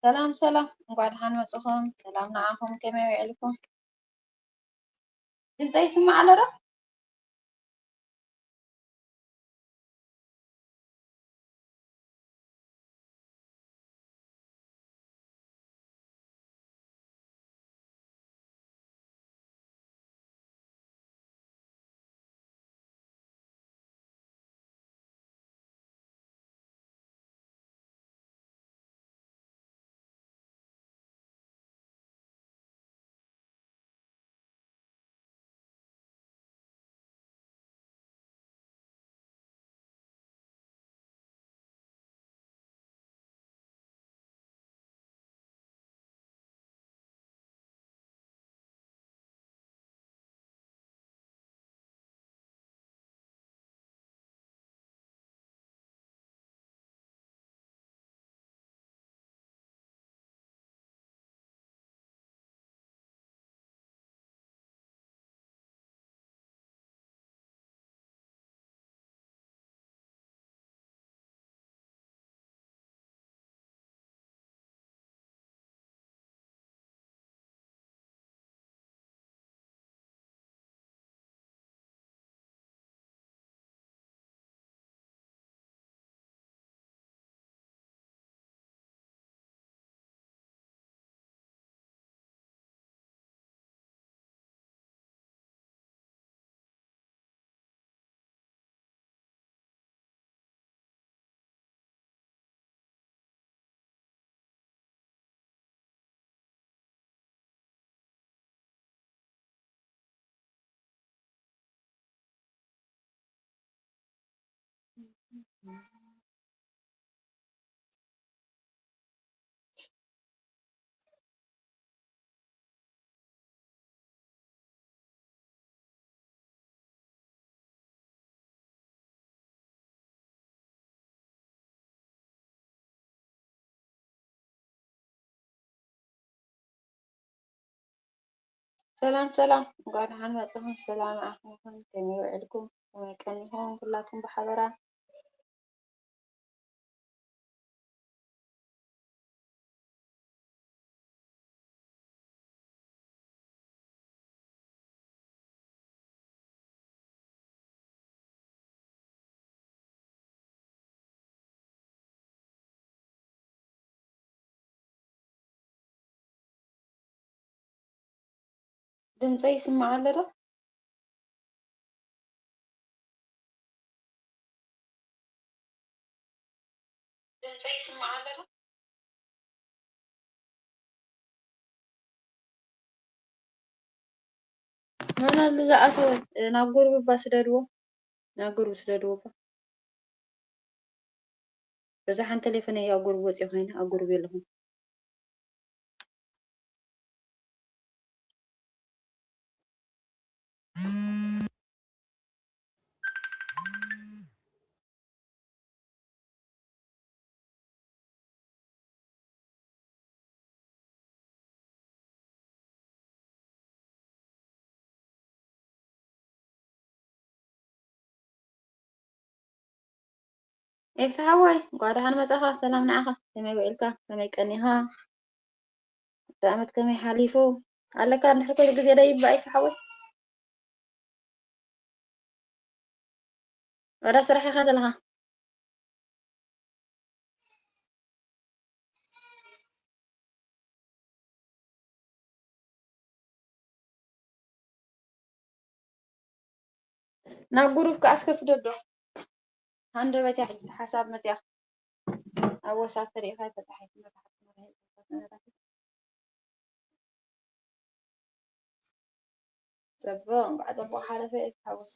ሰላም ሰላም፣ እንኳዕ ደሓን መጻኹም። ሰላም ንዓኹም፣ ከመይ ውዒልኩም? ድምፀይ ይስማዕ ኣሎ ዶ? ሰላም ሰላም፣ እንኳዕ ደሓን መጻኹም። ሰላም ንዓኹም ይኹን። ከመይ ውዒልኩም? ከመይ ቀኒኹም? ኩላትኩም ብሓበራ። ድምፀይ ይስማዕ ኣሎ ዶ? ድምፀይ ይስማዕ ኣሎ ዶ? መን ኣሎ ዝኣተወ? ናብ ጉሩብ እባ ስደድዎ። ናብ ጉሩብ ስደድዎ እባ። በዛ ሓንቲ ቴሌፎነይ ኣብ ጉሩብ ወፂኡ ኮይነ ኣብ ጉሩብ የለኹን። ኤፍቲ ሓወይ፣ እንኳዕ ደሓን መጻኻ። ሰላም ንዓኻ። ከመይ ውዒልካ? ከመይ ቀኒኻ? እቲ ዓመት ከመይ ሓሊፉ? ኣለካ እንድሕር ኮይኑ ግዜ ደይባ ኤፍቲ ሓወይ? ወዳ ስራሕ ኢኻ ዘለኻ? ናብ ጉሩብ ከኣ እስከ ስደዶ። ሃንደበት እያ ሕጂ ሓሳብ መጽያ። ኣብ ወሳብ ተሪኢኻ ተጻሒፉ መጽሓፍ ጽቡቕ፣ እንኳዕ ጽቡቕ ሓለፈ እየ ሓወይ።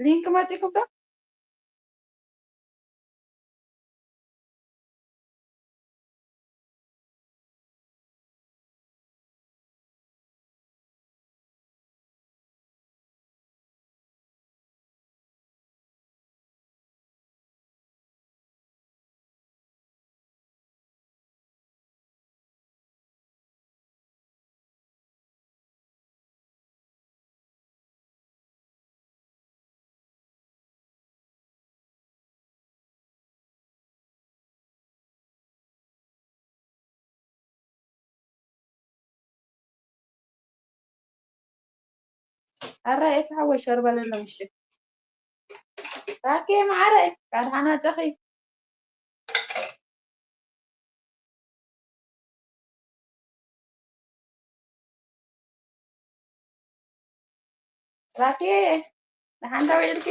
ሊንክ መጺኩም ዶ? ኣረ ኤፍ ሓወይ ሸርበለሎም እሺ። ራኬ ማዓረ ቃል ሓናፀኺ። ራኬ ንሓንታ ውዒልኪ።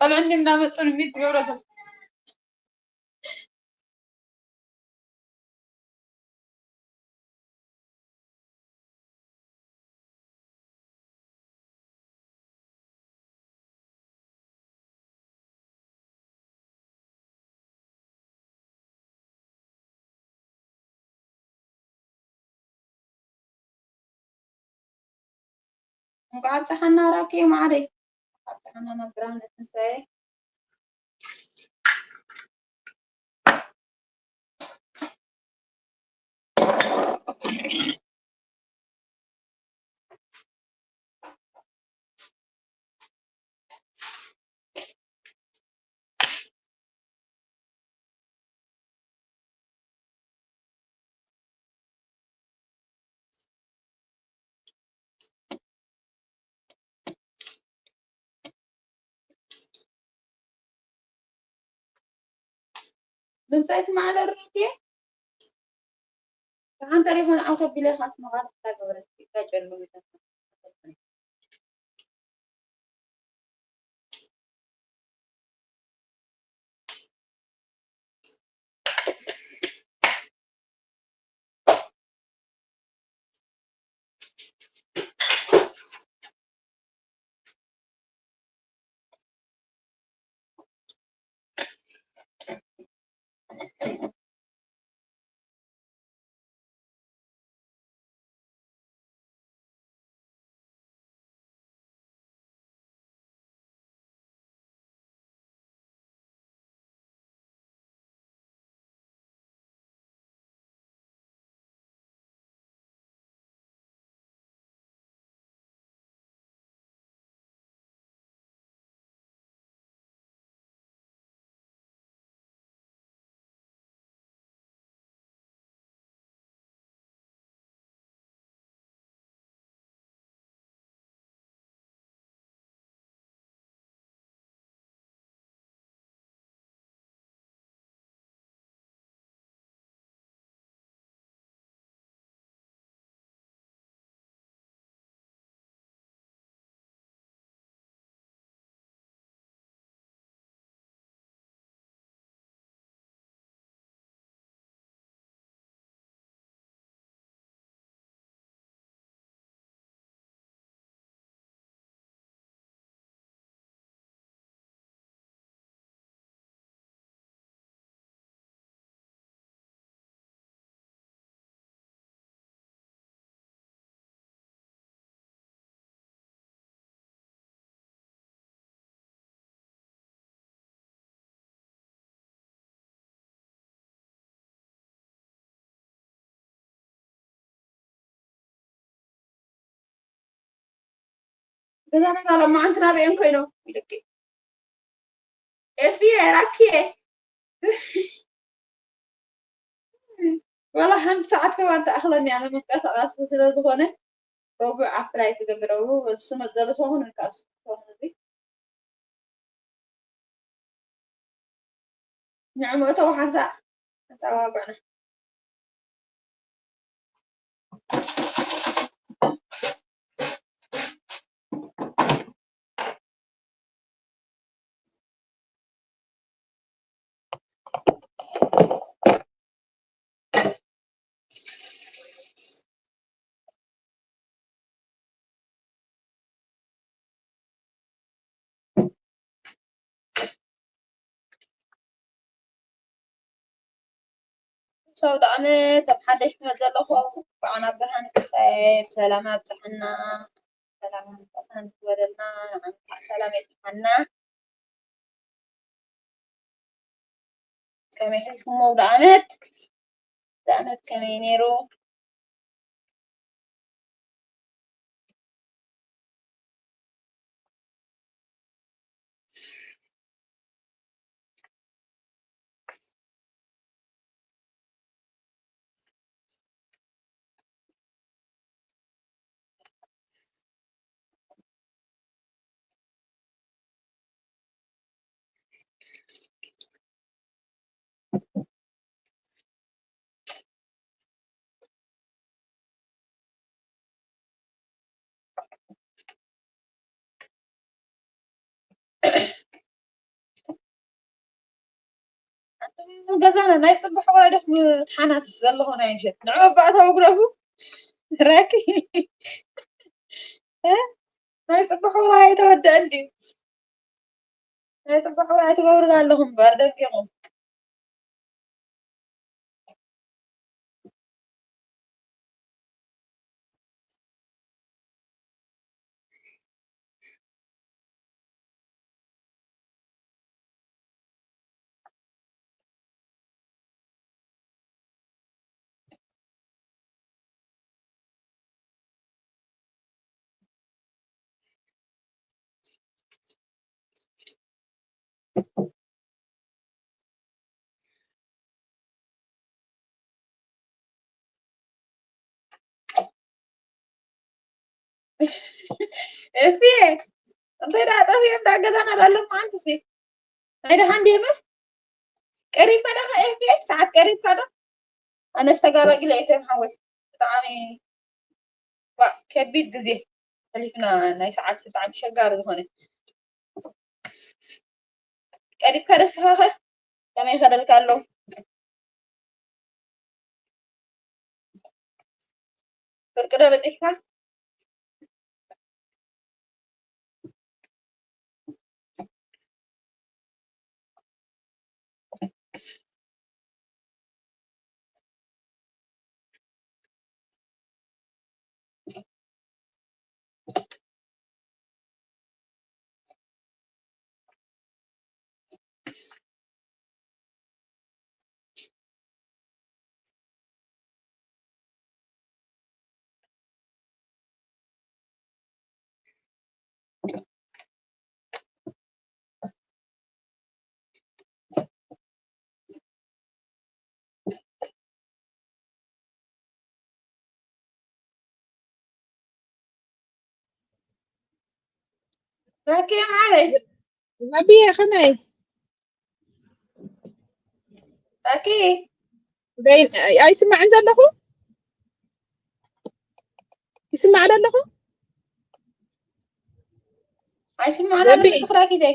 ቆልዑ እንዲ እንዳመፁ ንሚት ትገብሮ ዘሎ። እንኳዕ ኣብፀሓና ራኪ ማዓረይ። እንኳዕ ኣብፀሓና ናብ ብርሃነ ትንሳኤ። ድምፂ ኣይስማዕ ኣሎ ሪኢትየ። ደሓን ተሌፎን ዓው ተቢለ ኢኻ ስምኻ ተሓታ ገበረት። ይጋጨሉ ይተካ። ገዛና ዛላ መዓንቲ ናበየን ኮይኖም ኢልኪ ኤፍየ ራኪየ ወላ ሓንቲ ሰዓት ከማን ተኣኽለኒ ኣነ ምንቀሳቐሲ ስለ ዝኾነ ረቡዕ ኣፕላይ ክገብረው እሱ መዘለ ሰኹን ንካሱ ሰኹን እዚ ንዕመእተው ሓንሳእ ኣጸዋጉዕና ሰው ዳዕመት ኣብ ሓደሽ ትመት ዘለኹም እንኳዕ ናብ ብርሃን ትንሳኤ ብሰላም ኣብፅሐና። ሰላም መንፈሳን ትወደልና። ንዓን ከዓ ሰላም የጥፋና። ከመይ ሒዝኩሞ ዳዕመት? ዳዕመት ከመይ ነይሩ? ኣንቱም ገዛና ናይ ፅባሕ ውራይ ዲኹም ትሓናስሱ ዘለኹም ናይ ምሸት? ንዑ እባ እተው ግረፉ። ራኪ። እ? ናይ ፅባሕ ውራይ ኣይተወደአን ድዩ? ናይ ፅባሕ ውራይ ትገብሩና ኣለኹም እምበር ደንጊኹም። እፍየ እንታይ ደኣ ጠፍየ እንዳ ገዛና ዳሎ መዓንትሲ ናይ ደሓን ድየ መ ቀሪብካ ዶ ኤፍኤ ሰዓት ቀሪብካ ዶ? ኣነስ ተጋላጊለ ኤፍኤም ሓወይ ብጣዕሚ ዋ ከቢድ ግዜ ሕሊፍና ናይ ሰዓት ብጣዕሚ ሸጋሪ ዝኾነ ቀሪብካ ደስኻኸ ከመይ ይኸደልካ ኣሎ? ፍርቂ ዶ በፂሕካ? ራኪ ማዓረይ መብየ ከመይ ራኪ በይ ኣይስማዕን ዘለኹ ይስማዕ ዘለኹ ኣይስማዕን ኣሎ ትኽራኪ ዘይ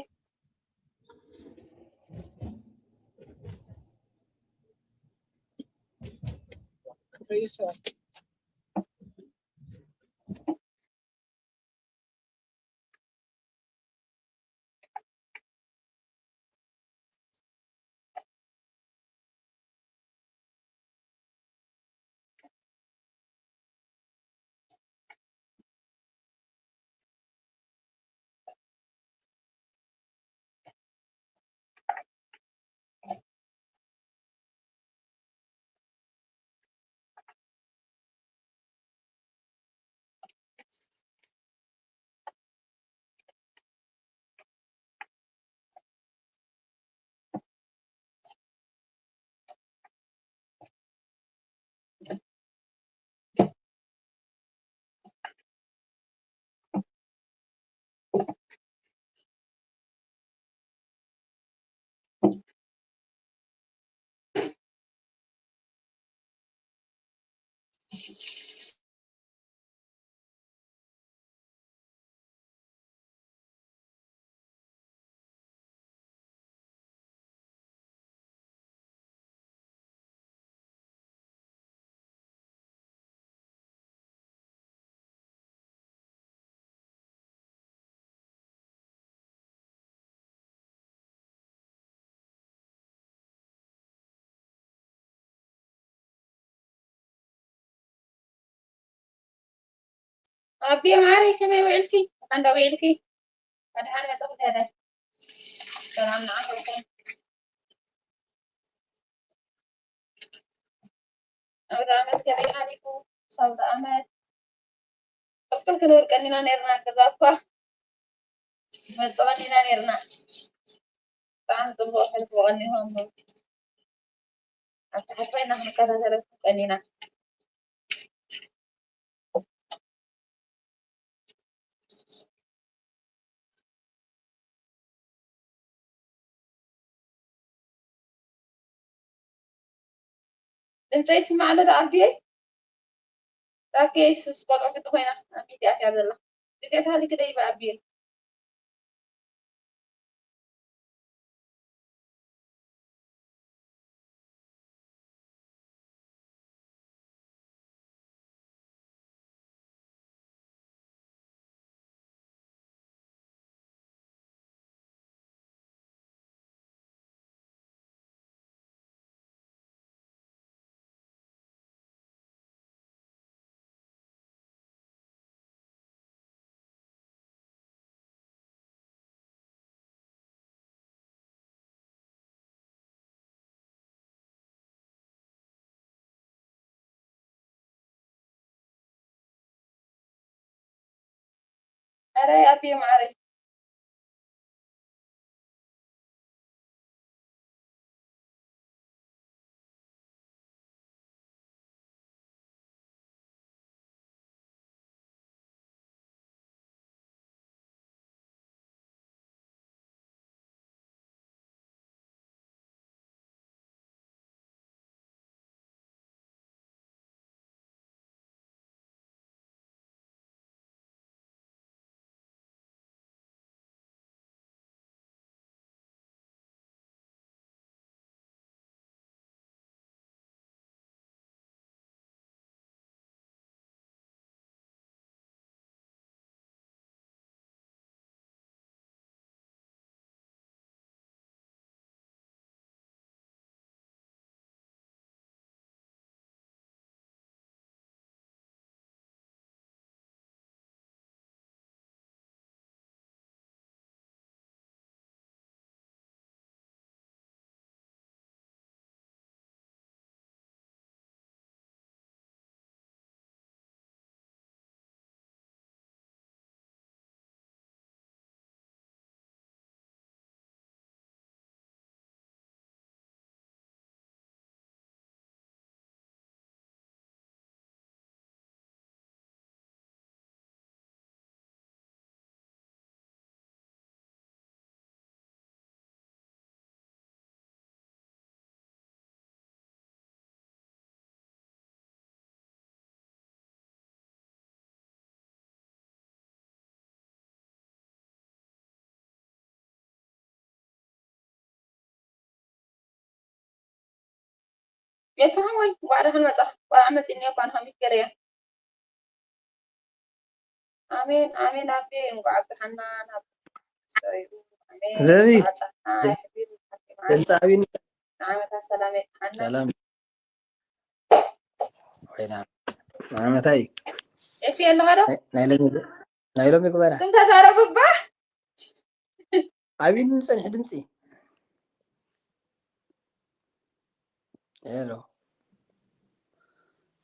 ኣቢ ማዕረይ ከመይ ውዕልኪ? እንኳን ደው ውዕልኪ። ኣድሓን መጻኹ ዳዳይ። ሰላም ንዓኹም። ኣውደ ዓመት ከመይ ሓሊፉ? ኣውደ ዓመት ቅልቅል ክንብል ቀኒና ነርና። ገዛ እኳ መጽ ቀኒና ነርና። ብጣዕሚ ጽቡቕ ሕልፎ ቀኒኹም። ኣብቲ ሓልፋ ኢና ክንከታተለኩም ቀኒና። ድምፀይ ይስማዕ ኣሎ ዶ ኣቢየይ? ራኬሽ ምስ ቆልዑ ግዲ ኮይና ኣብ ሚድያ እያ ዘላ። ግዜ ተሃሊኪ ደይበ ኣቢየይ። ኧረ ኣቢ ማዕረይ። ኤፍሬም ወይ እንኳዕ ደሓን መጻ። ቆልዓ መጺእኒ እኳ ንኸም ይገለያ። ኣሜን ኣሜን ኣቤ እንኳዕ ኣብጽሓና ናብ ሰሪኡ። ኣሜን ዘቢ፣ እንኳዕ ኣብጽሓና። ድም-፣ ኣሕቢሩ ሓኪም ድምፂ ዓሊ። ኣቢኒ። ንዓመታ ሰላም የብጽሓና። ሰላም። ኮይና ንዓመታ እዩ። ኤፊ ኣለኻ ዶ? ናይ፣ ናይ ሎሚ፣ ናይ ሎሚ ግበራ። ክም ተዛረቡ እባ። ኣቢኒ ጸኒሑ ድምፂ። ሄሎ።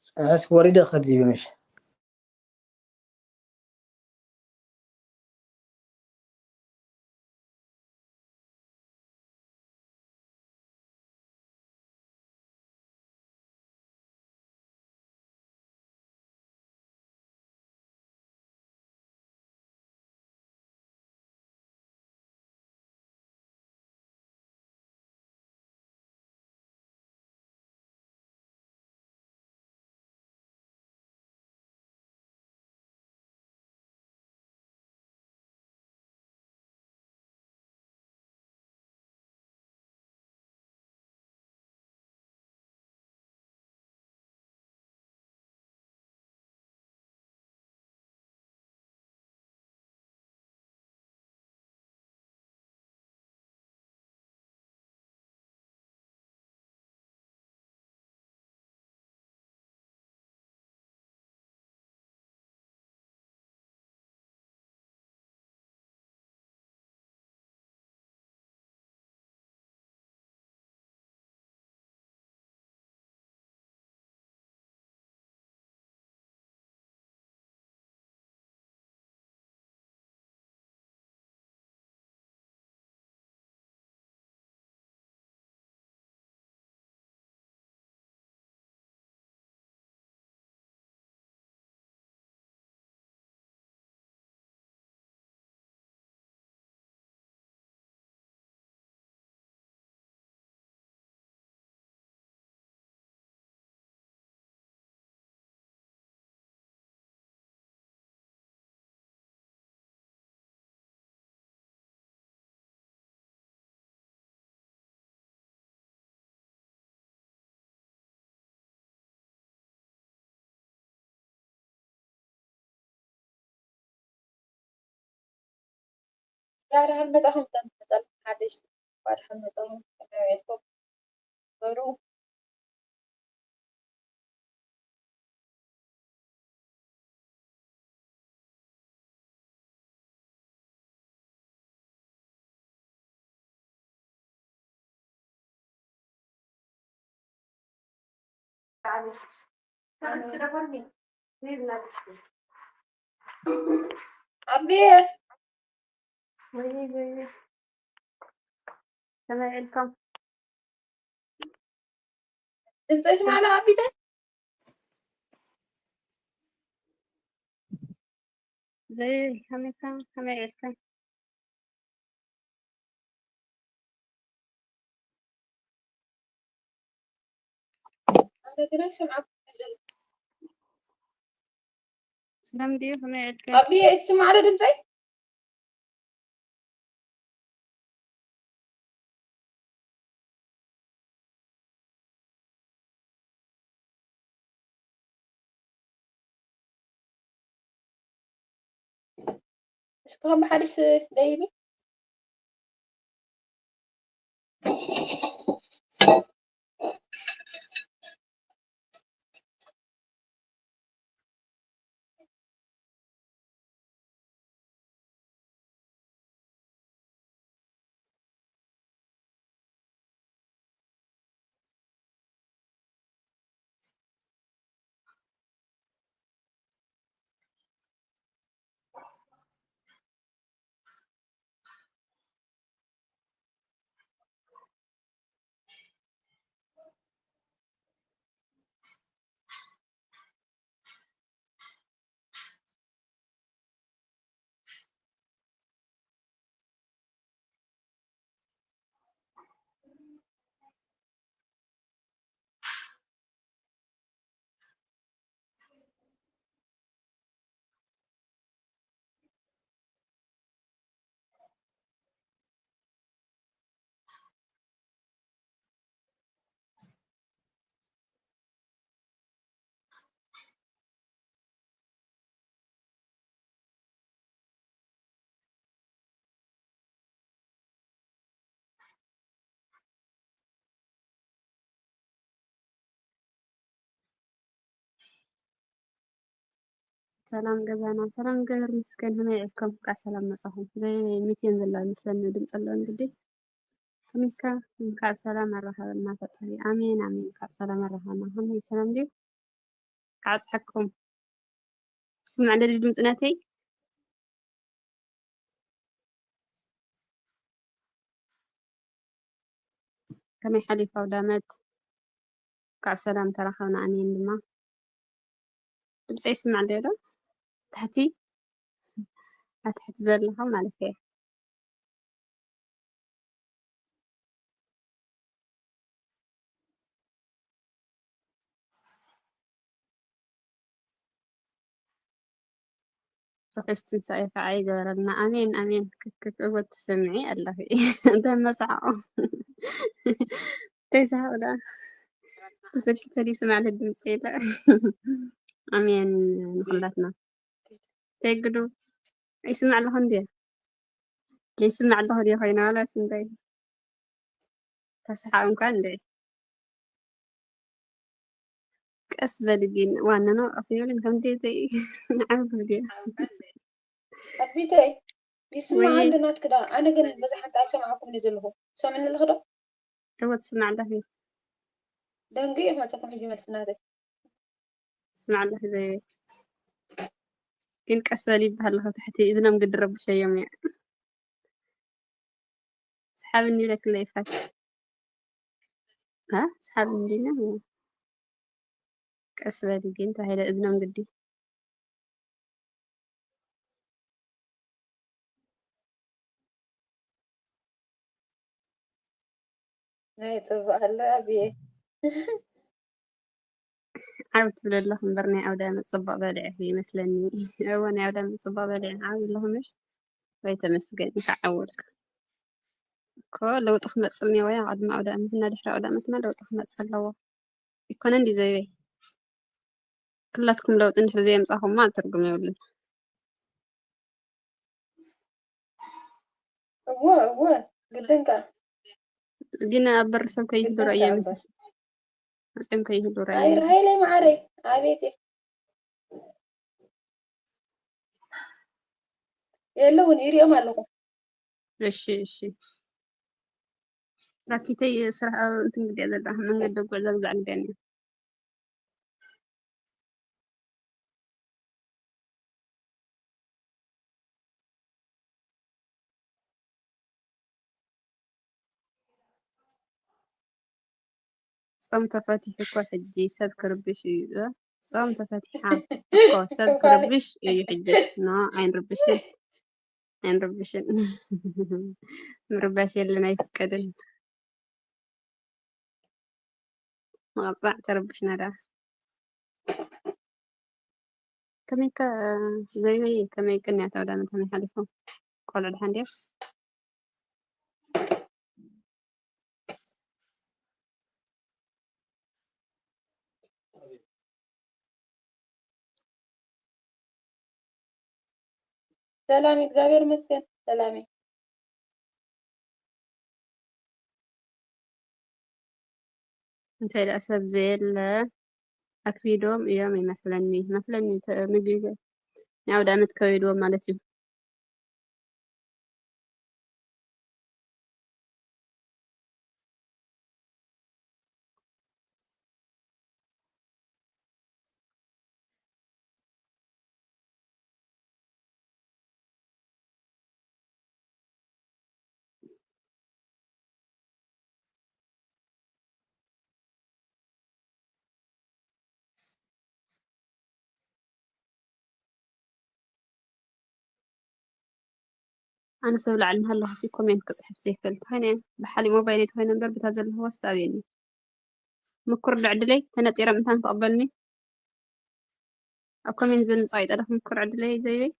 ጸኒሑ እስኪ ወሪደ ክኸድ ይብል ምሽ። ዳሕዳሕን መጻኹም ተንመጻልኩም ሓደሽ ባድሓን መጻኹም ከመይ ውዒልኩም? ገሩ ኣቢ ወይ ወይ ከመይ ዕልኩም? ድምፀይ ስማዕና ኣቢተ ዘይ ከመይ ከመይ ዕልኩም? ኣነ ግና ይሰምዓኩም። ሰላም ድዩ? ከመይ ዕልኩም? ኣቢ ይስማዕ ዶ ድምፀይ? እስካሁን ብሓዲስ ደይቢ ሰላም ገዛና ሰላም ገበር ምስገን ከመይ ዕልኩም ከዓ ሰላም መጻኹም። ዘይ ሚትየን ዘለዋ ይመስለኒ ድምፂ ኣለወን ግዲ ከሚትካ እንካብ ሰላም ኣራኸበና ፈጣሪ ኣሜን ኣሜን። ካብ ሰላም ኣራኸበና ከመይ ሰላም ድዩ? ክዓጽሐኩም። ስምዕ እንደ ድምፂ ነተይ ከመይ ሓሊፉ ኣውዳመት ካብ ሰላም ተራኸብና ኣሜን ድማ ድምፀ ይስማዕ እንደ ዶ ታሕቲ ኣትሕቲ ዘለኹ ማለት እየ። ርሑስ ትንሳኤ ከዓ ይገበረልና። ኣሜን ኣሜን። ክክክ እወ ትሰምዒ ኣለኺ። እንታይ መሳሕቆ እንታይ ሳሕቆ ደኣ ተሰኪፈ ድዩ ስማዕ ድምፂ የለ። ኣሜን ንኩላትና። ተግዱ ይስማዕ ኣለኹ እንዴ? ይስማዕ ኣለኹ ድየ ኮይነ ዋላስ እንታይ? ተስሓቕ እንኳን እንዴ ቀስ በሊ ግን ዋንኖ ቀስ ይበልን ከም ደይተይ ዓብዱ ድየ ኣቢተይ ይስማዕ ወይ እንደ ናትክ ዳ ኣነ ግን በዛ ሓንቲ ኣይሰማዕኩም ድየ ዘለኹ ሰምዕኒ ኣለኽ ዶ እወ ትስማዕ ኣለኺ ደንጉ እየ መፀኩም ሕጂ መልሲ ናተይ ትስማዕ ኣለኺ ዘይበይ ግን ቀስ በሊ ይበሃል ኣለኹ ታሕቲ እዝኖም ግዲ ረብሸዮም እየ ሰሓብኒ ይብለክለ ይፋት እ ሰሓብኒ ዲና ቀስ በሊ ግን ተባሂለ እዝኖም ግዲ ናይ ፅቡቅ ኣለ ኣብየ ዓብ ትብል ኣለኹ እምበር ናይ ኣውዳመ ፅቡቅ በሊዕኺ ይመስለኒ። እወ ናይ ኣውዳመ ፅቡቅ በሊዐ ዓብ ኣለኹ ምሽ ወይ ተመስገን እንካዕ ዓወልካ እኮ ለውጢ ክመፅእ እኒኦ ወይ ኣቐድሚ ኣውዳመት እና ድሕሪ ኣውዳመት ማ ለውጢ ክመፅእ ኣለዎ ይኮነ እንዲ ዘይበይ ኩላትኩም ለውጢ እንድሕር ዘየምፃኹማ ትርጉም የብሉን። እወ፣ እወ፣ ግድን ከኣ። ግን ኣብ በሪ ሰብ ከይህሉ ግድን ራእየ ከኣ እምበር። መፍስ መፅኦም ከይህሉ ራእየ ኣይ፣ ራሄለይ መዓረይ፣ ኣቤት። የለውን፣ ይሪኦም ኣለኹ። እሺ፣ እሺ። ራኪተይ ስራሕ ኣብ እንትን ግዲያ ዘላ፣ መንገዲ ጉዕዞ ግዛዕ ግዲያ እኒኣ። ጾም ተፈቲሑ እኮ ሕጂ ሰብ ክርብሽ እዩ። እ? ጾም ተፈቲሓ እኮ ሰብ ክርብሽ እዩ ሕጂ። ኖ፣ ኣይንርብሽን። ኣይንርብሽን። ምርባሽ የለን፣ ኣይፍቀድን። ምቕጻዕ ተረብሽና ደኣ። ከመይከ ዘይበይ፣ ከመይ ቅንያት ኣውዳመት ከመይ ሓሊፉ? ቆልዑ ደሓን ድዮም? ሰላም፣ እግዚኣብሔር ይመስገን። ሰላም እዩ። እንታይ ደኣ ሰብ ዘየለ ኣክቢዶም እዮም ይመስለኒ፣ መስለኒ፣ ተ-፣ ምግቢ ናይ ኣውደ ዓመት ከቢድዎም ማለት እዩ። ኣነ ሰብ ላዕሊ እናሃለኹ ሲ ኮሜንት ክፅሕፍ ዘይክእል ተኾይነ እየ። ብሓሊ ሞባይለይ ተኾይነ እምበር ብታ ዘለኹዋ ስታብየኒ። ምኩር ዕድለይ ተነጢረ ምእንታን ተቐበልኒ። ኣብ ኮሜንት ዝንጻ ይጠለፍ ምኩር ዕድለይ ዘይበይ።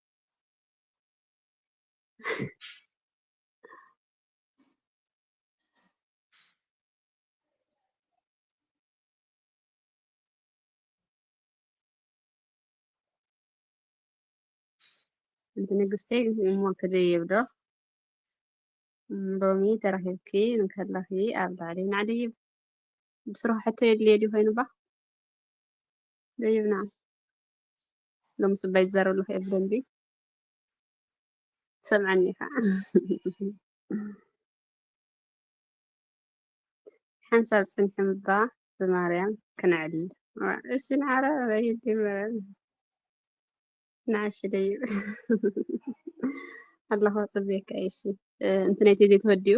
እንቲ ንግስተይ እሞ ክድይብ ዶ? ሎሚ ተረኺብኪ እንከለኺ ኣብ ላዕሊ ናዕድይብ። ብስርሑ ሕቶ የድልየ ድዩ ኮይኑ ባ? ደይብና። ሎሚ ስባይ ዝዛረብ ኣለኹ እየ ብደንቢ። ሰምዐኒ ኢኻ። ሓንሳብ ጽንሒ እባ ብማርያም ክነዕልል። እሺ፣ ንዓረ በይድ ይመረን። ንዓሽ ደይብ። ኣለኹ፣ ጽብየካ እየ። እሺ፣ እ፣ እንትነይ ተዘይተወዲኡ፣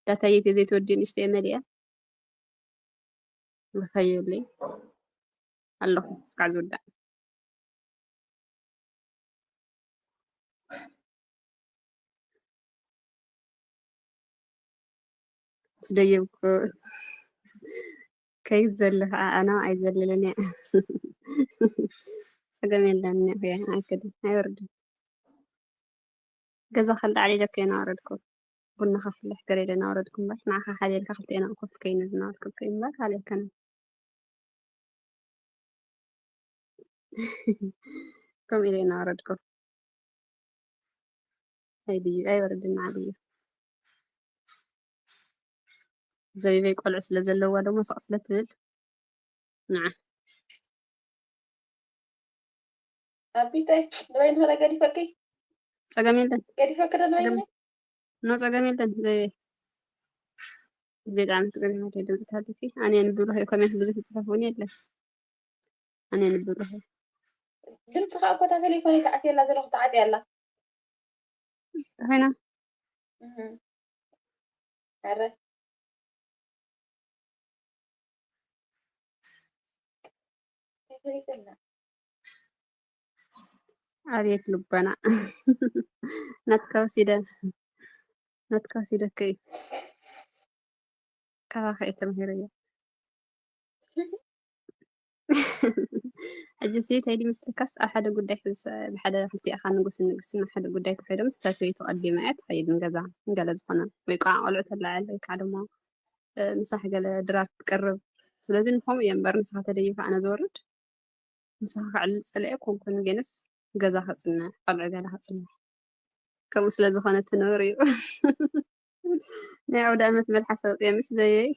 ዳታየ ተዘይተወዲኡ ንእሽተይ መሊኣ። ንኸይብለይ ኣለኹ፣ እስካዕ ዝውዳእ። ትደይብኩ ከይዘልል ከዓ ኣነ ኣይዘልልን እየ። ጸገም የለን እየ፣ ኣይክድን፣ ኣይወርድን። ገዛ ከልዓሊ ኢለ እኮ እየ እናወረድኩ። ቡና ከፍልሕ ገለ ኢለ እናወረድኩ እምበር፣ ንዓኻ ሓልየልካ ክልተ ኢና ኮፍ ከይኑ ዝነበርኩ እኮ እምበር፣ ሃልየልካ ነው። ከምኡ ኢለ እናወረድኩ። ኣይ ድዩ፣ ኣይወርድን ንዓ ድዩ። ዘቢበይ ቆልዑ ስለ ዘለዋ ደሞ ሰቕ ስለ ትብል፣ ንዓ። ኣቢተይ፣ ንበይንኺ ዶ ገዲፈኪ? ጸገም የለን። ገዲፈኪ ዶ ንበይንኺ? ጸገም-፣ ኖ፣ ጸገም የለን። ዘቢበይ። ብዘይ ጣዕሚ ትግርኛ ድምፂ ተሃልዩኪ? ኣነ ንብሎ ኮሜንት ብዙሕ ዝፅሕፍ እውን የለን። ኣነ ንብሎ። ድምፅኻ እኮ እታ ቴሌፎነይ ተዓትየላ ዘለኹ፣ ተዓፅያ ኣላ። ተኾይና? እህ። ኣረ። ተፈሪቀላ። ኣቤት ልቦና። ናትካ ወሲደ፣ ናትካ ወሲደከ እዩ። ካባኻ እየ ተምሂረዮ። ሕጂ ሲ ተይዲ ምስልካስ ኣብ ሓደ ጉዳይ ሕዝስ ብሓደ ክልቲኣኻ ንጉስን ንግስትን ኣብ ሓደ ጉዳይ ተኸይዶም፣ ምስታ ሰበይቲ ቀዲማ እያ ትኸይድ ንገዛ፣ ንገለ ዝኾነ ወይ ከዓ ቆልዑ ተለዓል ወይ ከዓ ደሞ፣ እ፣ ምሳሕ ገለ ድራር ትቀርብ። ስለዚ ንኸምኡ እየ እምበር ንስኻ ተደይብካ ኣነ ዝወርድ። ምሳኻ ክዕልል ጸሊኤ ኮንኩን፣ ግንስ ገዛ ከጽንዕ፣ ቆልዑ ገለ ከጽንዕ። ከምኡ ስለ ዝኾነ እቲ ነውሪ እዩ። ናይ ኣውደ ኣመት መልሓስ ኣውፅአ ምሽ ዘየይ።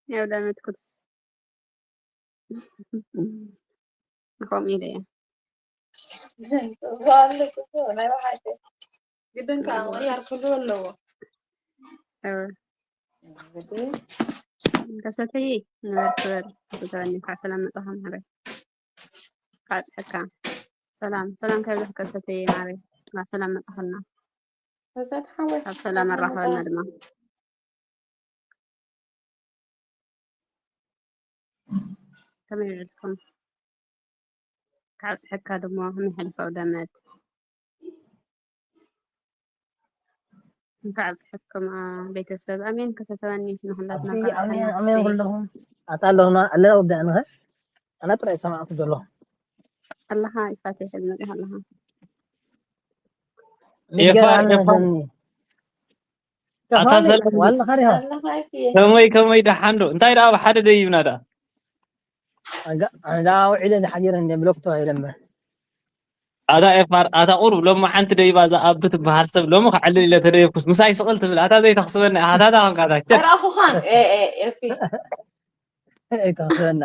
ናይ ኣውደ ኣመት ኩትስ። ከምኡ ኢለ እየ። ግድን ከዓ ምቕያር ክህሉ ኣለዎ። ከሰተይ ንበር ክበር። ከሰተኒ እንኳዕ ሰላም መጻኻ ማሕበይ። እንኳዕ ጽሕካ። ሰላም ሰላም ከብዝሕ ከሰተይ ማረይ። እንኳዕ ሰላም መጻኸልና። ከሰት ሓወይ ኣብ ሰላም ኣራኸበና ድማ። ከመይ ውዕልኩም? ካብ ጽሕካ ድማ ከመይ ሓሊፋ ኣውደ ኣመት? እንኳዕ ኣብጽሐኩም ቤተሰብ። ኣሜን። ከሰተባኒ ንኹላትና ኣሜን ኣሜን። ኩለኹም ኣታ ኣለኹና ኣለና ወዳእንኸ ኣና ጥራይ ሰማዕኩ ዘለኹ። ኣለኻ ይፋት ይሕል መጽእ ኣለኻ። ምስጋና ኣለኒ። ኣታ ሰላም ዋላ ኻሪኻ ከመይ ከመይ ደሓን ዶ? እንታይ ደኣ ብሓደ ደይብና ደኣ? ኣንዳ ውዒለ ዝሓዲረ እንደ ብሎክ ተባሂለ እምበር ኣታ ኤፋር ኣታ ቁሩብ ሎሚ ሓንቲ ደይባ እዛ ኣብ ትበሃል ሰብ ሎሚ ክዕልል ኢለ ተደየብኩስ ምሳይ ስቕል ትብል ኣታ ዘይተኽስበና ኢኻ ኣታ እታ ኸንካ እታ ቸክ ኣይረኣኹኻን ኤ- ኤ- ኤፊ ኣይተኽስበና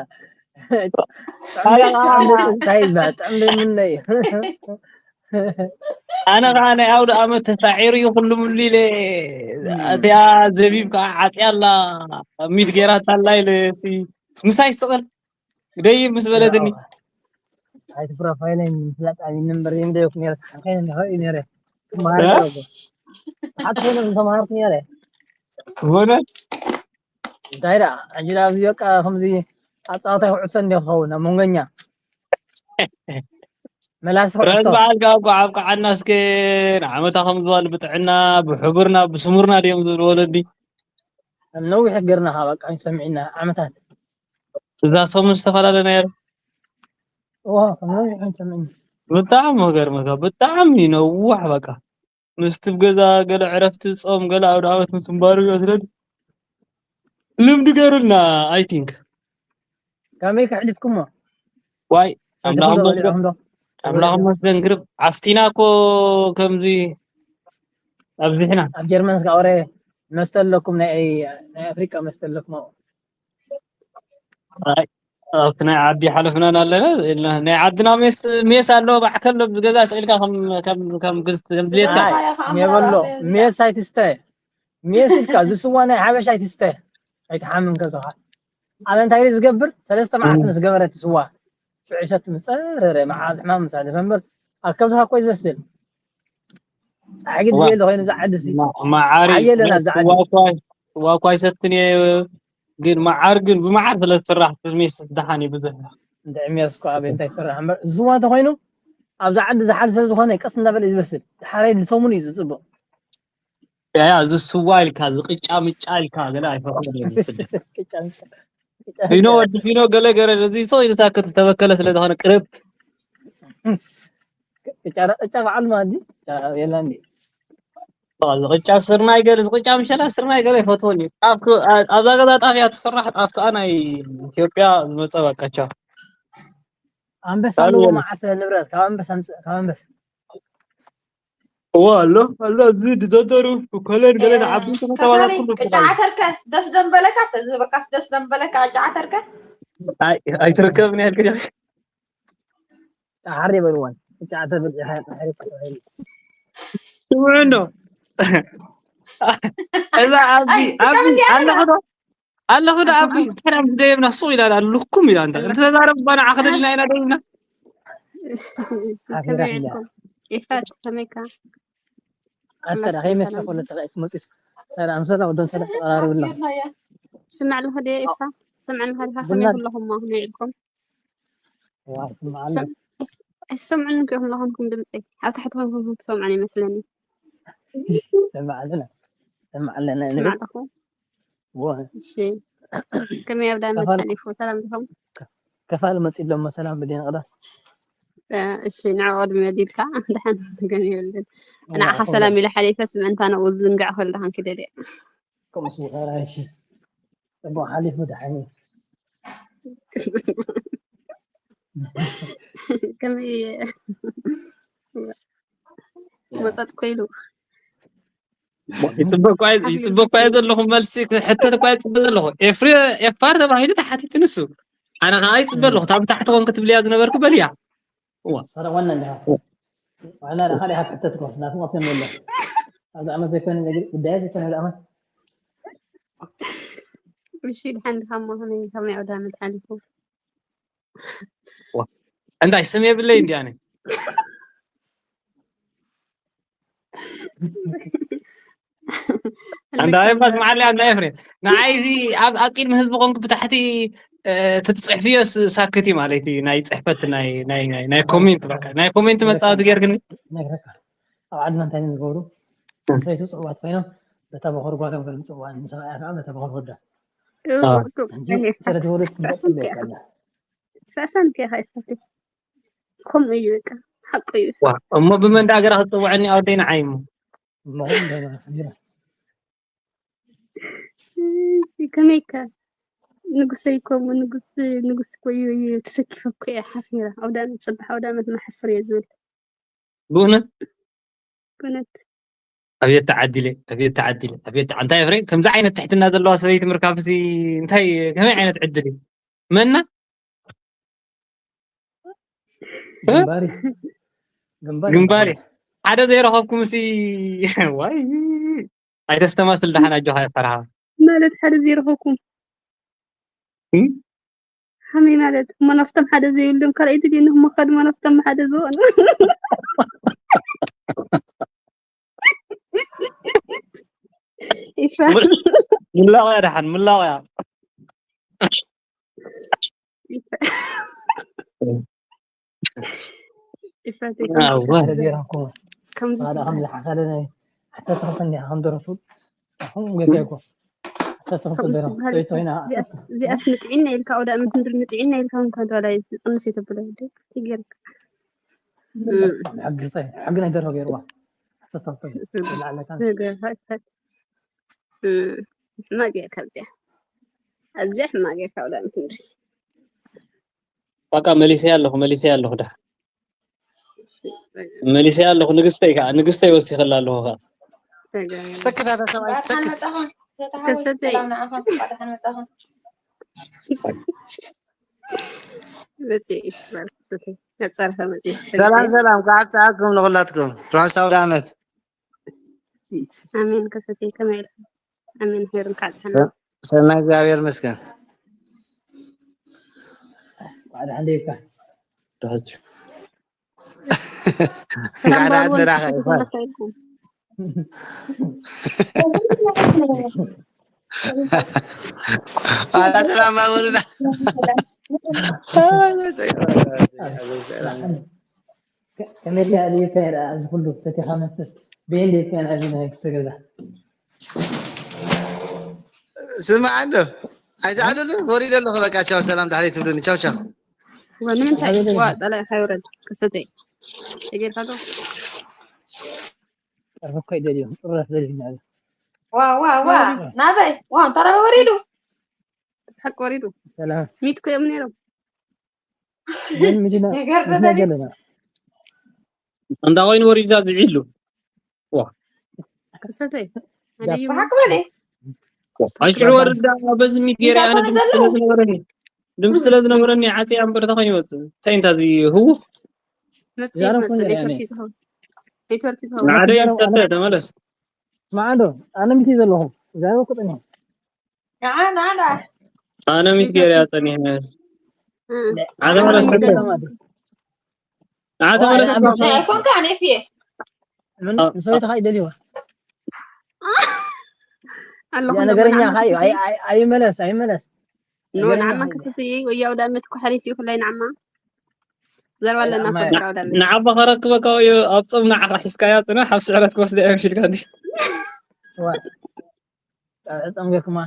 ኣታ እንታይ ይበሃል ጥዕምደይ ምነ እዩ ኣነ ከዓ ናይ ኣውደ ኣመት ተሳዒሩ እዩ ኩሉ ምሉ ኢለ እቲኣ ዘቢብ ከዓ ዓፅያ ኣላ ሚድ ገይራታ ኣላ ኢለ ሲ- ምሳይ ስቕል ደይብ ምስ በለትኒ ኣይቲ ፕሮፋይለይ ንምፍላጥ ኣብ ነምበር ዘይምደየኩ ነረ ተሓንከይነ ንኸርኢ ነረ ክመሃር ገረጎ ሓቲ ኮይነ ዝተምሃርኩ ነረ በእውነት እንታይ ደኣ ሕጂ ደኣ ኣብዚ በቃ ከምዚ ኣብ ፀዋታ ኩዕሶ እንደ ክኸውን ኣብ መንጎኛ መላሲ ረዝ ኩዕሶ በዓል ጋጓ ኣብ ከዓና እስከ ንዓመታ ከም ዝበሉ ብጥዕና ብሕቡርና ብስሙርና ድዮም ዝብሉ ወለዲ ነዊሕ ገርና በቃ ሰሚዕና ዓመታት እዛ ሰሙን ዝተፈላለ ነይሩ እዋ ከም ነዊሕ ሰሚዕና ብጣዕሚ ክገርመካ ብጣዕሚ ነዋሕ በቃ ምስቲ ብ ገዛ ገለ ዕረፍቲ ጾም ገለ ኣውደ ዓመት ምስ ምባሩ ይመስለኒ ልምዲ ገይሩልና I think ከመይ ከሕሊፍኩሞ ዋይ ኣምላኽ ይመስገን ኣምላኽ ይመስገን ግርም ዓፍቲና እኮ ከምዚ ኣብዚሕና ኣብ ጀርመን ስጋ ወረ መስተ ኣለኩም ናይ ናይ ኣፍሪቃ መስተ ኣለኩም ኣብኡ ኣብቲ ናይ ዓዲ ሓለፍናን ኣለና ናይ ዓድና ሜስ ሜስ ኣሎ ባዕከ ኣሎ ብገዛ ስኢልካ ከም ከም ከም ግዝ- ከም ድሌትካ ኣይ የበሎ ሜስ ኣይትስተ ሜስ ኢልካ ዝስዋ ናይ ሓበሻ ኣይትስተ ኣይትሓምም ከብተኻ ኣነ እንታይ ዝገብር ሰለስተ መዓልቲ ምስ ገበረት ስዋ ሽዑ ሰቲ ምስ ጸረረ መዓል ሕማም ምስ ኣለፈ እምበር ኣብ ከብትኻ እኮ እዩ ዝመስል ጸሓይ ግዜ የለ ኮይኑ ዝዓዲ ሲ መዓሪ ሓየለና ዝዓዲ ዋኳይ ሰትን እየ ግን መዓር ግን ብመዓር ስለ ዝስራሕ ሜስ ደሓን እዩ ብዙሕ እንተ ዕሜስ እኮ ኣበይ እንታይ ይስራሕ እምበር ዝስዋ እንተኮይኑ ኣብዛ ዓዲ ዝሓል ስለ ዝኾነ ቀስ እንዳበለ እዩ ዝበስል ድሓረይ ንሰሙን እዩ ዝፅብቕ ያ እዚ ስዋ ኢልካ እዚ ቅጫ ምጫ ኢልካ ገለ ኣይፈቅድ ይመስል ፊኖ ወዲ ፊኖ ገለ ገረ እዚ ሰው ኢልሳ ከተስተበከለ ስለ ዝኾነ ቅርብ ቅጫ በዓል ማዲ የላ እንዲ እዚ ቅጫ ስርናይ ገለ እዚ ቅጫ ምሸላ ስርናይ ገለ ይፈትወኒ ኣብዛ ገዛ ጣፍያ ትስራሕ ጣፍ ከዓ ናይ ኢትዮጵያ ዝመፀ በቃቻ ኣንበሳ ኣለዎ መዓት ንብረት ካብ ኣንበሳ ኣምፅእ ካብ ኣንበሳ እዋ ኣሎ ኣሎ እዚ ድዘዘሩ ኮለን ገለ ዓበይቲ ከተማታት ኩሉ ቅጫ ዓተርከ ደስ ደንበለካ ተዝበካስ ደስ ደንበለካ ቅጫ ዓተርከ ኣይትርከብን ያልክ ሓር ይበልዋን ቅጫ ዓተር ስምዑ እንዶ እዛ ዓቢ ዓቢ ኣለኹ ዶ ኣለኹ ዶ ዓቢ እንታይ ምስ ደየብና ሱቕ ኢላ ኣላ ልኩም ኢላ እንተ እንተዛረብ ባና ዓኸደልና ኢና ደይብና ከመይ ኢልኩም ኢፋት ከመይካ ኣተዳ ከይመሰ ኮለ ተላእት መጽስ ኣንሰላ ወደን ሰለ ተቀራርብና ስምዕ ኣለኹ ደ ኢፋ ስምዕ ኣለኻ ዲኻ ከመይ ኩለኹም ማ ከመይ ኢልኩም ኣይሰምዑን እንኪ ኢኹም ለኾንኩም ድምፀይ ኣብ ታሕቲ ኮንኩም ትሰምዑን ይመስለኒ ሰማዕ ኣለና ሰማዕ ኣለና ስምዕ ኣለኹ እሺ ከመይ ኣብ ዳመት ሓሊፉ ሰላም ዲኹም ከፋል መፂ ኣሎሞ ሰላም ብደን ቅዳ እሺ ንዕኡ ቅድሚ መዲልካ ድሓን ዝገም የብልን ንዓኻ ሰላም ኢለ ሓሊፈ ስምዕንታ ንኡ ዝዝንግዕ ክእል ድሓን ክደልየ ከምኡ ስውኸራ እሺ ፅቡቅ ሓሊፉ ድሓን እዩ ከመይ መጸጥኮ ኢሉ። ይጽበ እኳ እየ ዘለኹ፣ መልሲ ክሕተት እኳ እየ ዝጽበ ዘለኹ። ኤፍሬ ኤፋር ተባሂሉ ተሓቲቱ ንሱ። ኣነ ኸዓ ይጽበ ኣለኹ። እታ ብታሕቲ ኮንክ ትብልያ ዝነበርክ በልያ። እዋ። ሰረቕ ዋና እንዲኻ። ዋና ዲኻ ዲኻ ክሕተት እኮ። ናትም ኣብቶም የለ። ኣብዚ ዓመት ዘይኮነ ነገር፣ ጉዳያት ዘይኮነ ኣብዚ ዓመት። እሺ፣ ድሓን ድኻ እሞ ከመይ፣ ከመይ ኣውደ ዓመት ሓሊፉ? ዋ። እንታይ ስም የብለይ እንዲ ኣነ? እንዳ ኤፋስ መዓለይ፣ እንዳ ኤፍሬም። ንዓይ እዚ ኣብ፣ ኣብ ቅድሚ ህዝቢ ኮንኩ ብታሕቲ፣ እ፣ ትጽሕፍዮ ስ-፣ ሳክቲ ማለት እዩ። ናይ ጽሕፈት፣ ናይ፣ ናይ፣ ናይ፣ ናይ ኮሜንት፣ በቃ። ናይ ኮሜንት መጻወቲ ጌርክኒ። ነግረካ። ኣብ ዓድና እንታይ እዮም ዝገብሩ? እ። ሰበይቲ ጽዕዋት ኮይኖም በታ በኹሪ ጓሎም ገለ ዝጽውዓ፣ ንሰብኣያ ከኣ በታ በኹሪ ወዳ። እው፣ ኣዎ። እው። ሕጂ ኣይ፣ ስለ ትወልድ ራእሲ ትንቀጽ ምትያ። ይበቃ ኣላ። ራእሲ ምትያ ከኣ ይፈትሕ። ከምኡ እዩ በቃ። ሓቁ እዩ። ዋ፣ እሞ ብመን ደኣ ገራ ክትጽውዐኒ ኣወደይ ንዓይ እሞ? እሞ ከምኡ እንታይ ማለት እዩ? እይ፣ ከመይከ? ንጉሰይ ከምኡ፣ ንጉስ፣ ንጉስ እኮ እዩ፣ እዩ ተሰኪፈ እኮ እየ ሓፊረ። ኣውደ ዓመት፣ ጽባሕ ኣውደ ዓመት መሓፍር እየ ዝብል። ብእውነት? ብእውነት። ኣብየት ተዓዲለ፣ ኣብየት ተዓዲለ፣ ኣብየት ተዓ-፣ እንታይ ፍሬ? ከምዚ ዓይነት ትሕትና ዘለዋ ሰበይቲ ምርካብሲ እንታይ፣ ከመይ ዓይነት ዕድል እዩ? መና? እ? ግንባሪ። ግንባሪ ግንባሪ። ይባላል። ሓደ ዘይረኸብኩምሲ፣ ዋይ። ኣይተስተማስል ደሓን ኣጆኻ ኣይፈርሃ። ማለት ሓደ ዘይረኸብኩም? እም? ከመይ ማለት? እሞ ናብቶም ሓደ ዘይብሎም ካልኣይ ድልየኒ እሞ ከ ድማ ናብቶም ሓደ ዝኾኑ። ይፋ። ምላቑያ ደሓን፣ ምላቑያ። ይፋተይ ኣዋ። ከምዚ ስለ ዘይረኸብኩም። ከምዚ ስለ ከምዚ ሓፈለ ናይ ዓሰርተ ክልተ እንዲኻ ከም ደረፉ። ኣኹም ገዛ እኮ። ዓሰርተ ክልተ ከምዚ ደረፉ። ስለ ሰበይቲ ኮይና። እዚኣስ፣ እዚኣስ ንጥዒና ኢልካ፣ ወደ ኣመት ምድሪ ንጥዒና ኢልካ እንኳን ተባላይ ዝቕንስ የተብለ። ትገርክ። ሕጊ፣ ሕጊ ናይ ደረፉ ገይርዋ። ዓሰርተ ክልተ ስለ ዝለዓለ ካን። ስለ ይፋት። እም፣ ሕማቕ ጌርካ ኣብዚኣ። ኣብዚኣ ሕማቕ ጌርካ ወደ ኣመት ምድሪ። በቃ መሊሰያ ኣለኹ፣ መሊሰያ ኣለኹ ዳ። እሺ፣ ጸጋ። መሊሰያ ኣለኹ፣ ንግስተይ ከኣ፣ ንግስተይ ወሲኸላ ኣለኹ ከኣ። ጸጋ። ሰክት ኣታ ሰብኣይ፣ ሰክት። ከሰተይ። መጽእ እዩ፣ በል፣ ከሰተይ። ነጸርካ መጽእ። ሰላም፣ ሰላም፣ ካብ ጸኣኩም ንኹላትኩም። ርሑስ ኣውደ ዓመት። ኣሜን። ከሰተይ ከመይ ኢልካ? ኣሜን። ሄር እንኳዕ ጸሓና። ሰ-፣ ሰናይ እግዚኣብሔር ይመስገን። ባዕዳ ሓንደ ይካ። ርሑስ። ሰላም እንኳዕ ደሓን በልዎ፣ ተራኸብና። ንክሰተይ ተመሳይልኩም። ኣታ ሰላም በሉና። ከ-፣ ከመይ ኢልካ ኣልኢልካ ይርኣ እዚ ኩሉ ሰቲኻ መስተስ? ብኤን ዴት ከን ኣብዚ ናይ ክስተ ገዛ። ስማዕ ኣሎ። ኣይትኣልሉ፣ ወሪደ ኣለኹ። በቃ ቻው፣ ሰላም፣ ዳሕረይ ትብሉኒ። ቻው፣ ቻው። ዋ፣ ንምንታይ? ዋ፣ ጸላኢ ሓይውረድ። ክሰተይ። ተጌርካ ዶ? ቀርበ እኮ ይደልዮም። ጥሩራት ደልዮም። ዋ፣ ዋ፣ ዋ። ናበይ? ዋ፣ እንተረበ ወሪዱ። ሓቂ ወሪዱ። ሰላም። ሚት እኮ እዮም ነይሮም። ግን ምንድን ነው? ይገርም ምንድን ነው ነገር። ገለና? እንዳ ኮይኑ ወሪዳ ዝዒሉ። ዋ። ከሰተይ። ያ። ኣደይ ብሓቂ በለ። ኣይሽዑ ወርዳ በዚ ሚት ገይረ ኣነ ድምፂ ስለ ዝነበረኒ። ድምፂ ስለ ዝነበረኒ ዓፅያ እምበር ተኾይኑ ይወፅእ። እንታይ እንታይ እዚ ህውኽ? መፅእ ዛረብ መፅእ ኮነ ኔትወርክ ያኔ። እዩ ዝኸውን። ኔትወርክ እዩ ዝኸውን። ንዓደ ይሰተ ተመለስ። ማዕዶ፣ ኣነ ሚት እዩ ዘለኹ። ዛረብ እኮ ጠኒሑ። ንዓ፣ ንዓ፣ ንዓ። ኣነ ሚት ገይረ እያ ጸኒሐ። እ። ኣነ ኣነ መለስ ሚት ተመለስ። ገይረ። ኣነ ተመለስ። ናይ ኣይኮንካ፣ ኣነ ፊየ። ምን አ፣ ሰበይትኻ ይደልይዋ። ኣለኹ እያ እንደ ነገረኛ መናዕማ ኻዩ፣ ኣይ-፣ ከሰተይ። ኣይ-፣ ኣይመለስ፣ ኣይመለስ። ኖ፣ ነገረኛ ንዓማ ኻዩ። ከሰተይ፣ ወያው ዳመት እኮ ሓሊፍ እዩ፣ ኩላይ ንዓማ። ዘርባ ኣለና ንዓማ እኮ፣ ድራው ዳመት። ንዓባ ኸረክበካ እዩ፣ ኣብ ጾም ንዓኻ ሒዝካያ ጽናሕ፣ ኣብ ስዕረት ክወስዳ እዮም ሽልካ እንዲ። ዋ። ጸምገክማ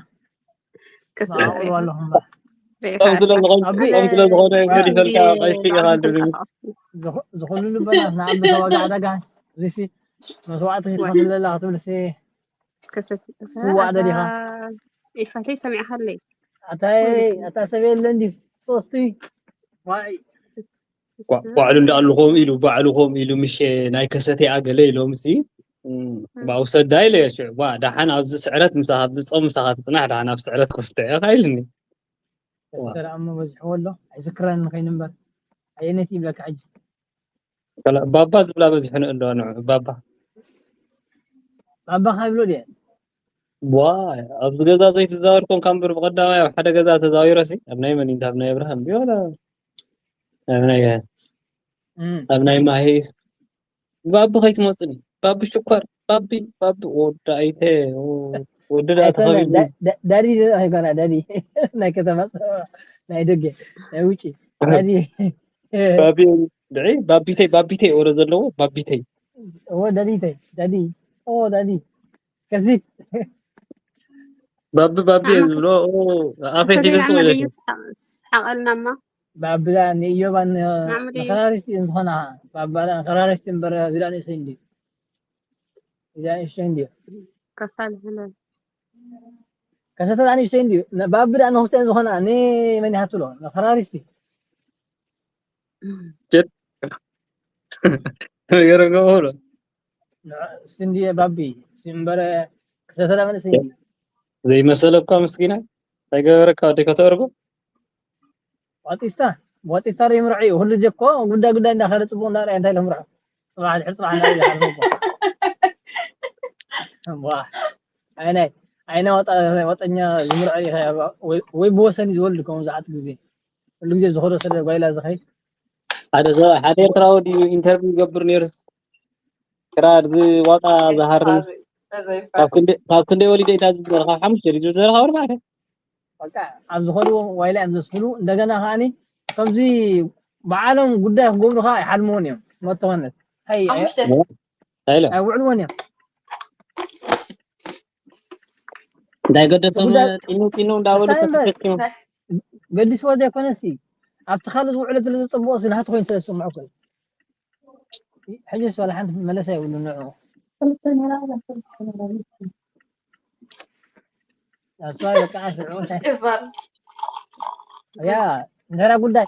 ከስዕር ማዕበሉ ኣለኹም እምበር። ጾም ስለ ዝኾነ፣ ኣቢ-፣ ጾም ስለ ዝኾነ ኣቢ-፣ ገዲፈልካ ቀይሲ ኢኻ ኣቢ-፣ ዝብል። ዝኹ-፣ ዝኹሉ ልበና ንዓቢ ተዋጋ ዕዳጋ፣ እዚሲ መስዋዕቲ ክትኸፍል ዘላ ክትብልሲ ከሰት-፣ ትዋዕ ደሊኻ? ኢፋተይ ሰሚዕኻለይ። ኣታይ፣ ወይ ኣታ ሰብ የለን ድዩ? ሶስቲ። ዋይ። ባዕሉ እንዳኣሉ ከምኡ ኢሉ ባዕሉ ከምኡ ኢሉ ምሽ ናይ ከሰተ ኣገለ ኢሎም ሲ ባው ሰዳ ኢለ ሽዑ ባ ደሓን ኣብዚ ስዕረት ምሳኻ ኣብዚ ጾም ምሳኻ ትጽናሕ ደሓን ኣብ ስዕረት ክወስደ ኢኻ ኢልኒ። ተራ እሞ በዝሕዎ ኣሎ ኣይዝክረን ከይኑ እምበር ኣየነይቲ ይብለካ ሕጂ። ባባ ዝብላ በዚሑ ንእንዶ ንዑ ባባ ባባ ካብ ይብሎ ድየ ዋ ኣብዚ ገዛ ዘይተዛወር ኮንካ እምበር ብቐዳማይ ኣብ ሓደ ገዛ ተዛዊረ ሲ ኣብ ናይ መን ኢንታ ኣብ ናይ ኣብርሃም ድዮ ወላ ኣብ ናይ እም፣ ኣብ ናይ ማሂ ባቢ ከይትመፅኒ ባቢ ሽኮር ባቢ ባቢ ወዲ ኣይተ ወዲ ደኣ ኣይኮነ፣ ተኸቢቡ ዳ- ዳ- ዳዲ ኣይኮነ ዳዲ ናይ ከተማ ናይ ደገ ናይ ውጪ ዳዲ ባቢ ድዒ ባቢተይ ባቢተይ ወረ ዘለዎ ባቢተይ እዎ ዳዲተይ ዳዲ እዎ ዳዲ ከዚ ባቢ ባቢ እየ ዝብሎ ኦ፣ ኣፈይ ሒዘ ሰደና ስቕ ኢለ መለዩ ስሓቐልና እማ ባብዳ ንእዮባ ናዕምሪ እዩ። ንኸራሪስቲ ዝኾና ባባዳ ንኸራሪስቲ እምበር እዚዳ ንእሰይ እንዲ እዚዳ ንእሰይ እንዲ ከፋል ህለ ከሰተት ኣንእሽተይ እንድዩ ባቢ ደኣ ንክስቲያን ዝኾና ንመን ይሃትሎ ንኸራሪስቲ ጀት ገረገ ሆሎ ስንዲ ባቢ ሲምበረ ከሰተት ኣመን ስንዲ ዘይመሰለ እኳ ምስኪና ኣይገበረካ ወደ ከተርጎ ዋጢስታ ዋጢስታ ዶ ይምርዖ እዩ ኩሉ ጀኮ ጉዳይ ጉዳይ እንዳኸደ ፅቡቅ እንዳርኣየ እንታይ ለምርዖ ፅባሕ ድሕሪ ፅባሕ እንዳርኣየ ዝሓልፎ እኮ ዋ ኣይናይ ኣይና ወጣ ወጠኛ ዝምርዖ እዩ ወይ ብወሰን እዩ ዝወልድ ከምኡ ዝዓት ግዜ ኩሉ ግዜ ዝኸዶ ስለ ጓይላ ዝኸይድ ሓደ ሰብ ሓደ ኤርትራዊ ድዩ ኢንተርቪው ይገብር ነይሩ ክራር ዝዋጣ ዝሃርም ካብ ክንደይ ወሊደ ኢታ ዝብለካ ሓሙሽተ ድዩ ዝብለካ ወርባዕተ በቃ ኣብ ዝኸድዎ ዋይላ እዮም ዘስፍሉ እንደገና ከዓኒ ከምዚ በዓሎም ጉዳይ ክገብሩ ከዓ ይሓልምዎን እዮም መተኸነት ኣይለ ኣይውዕልዎን እዮም እንታይ ገደሶም ጢኑ ጢኑ እንዳበሉ ተስፈኪሙ ገዲስዎ ዘይኮነሲ ኣብቲ ካልእ ዝውዕሎ ስለ ዘፀብቆ ስለ ሃቲ ኮይኑ ስለ ዝስምዖ ኮይኑ ሕጂስ ዋላ ሓንቲ መለሳ የብሉ ንዑ ኣስዋይ በቃ ሽዑ እንታይ እፋር ያ እንጀራ ጉዳይ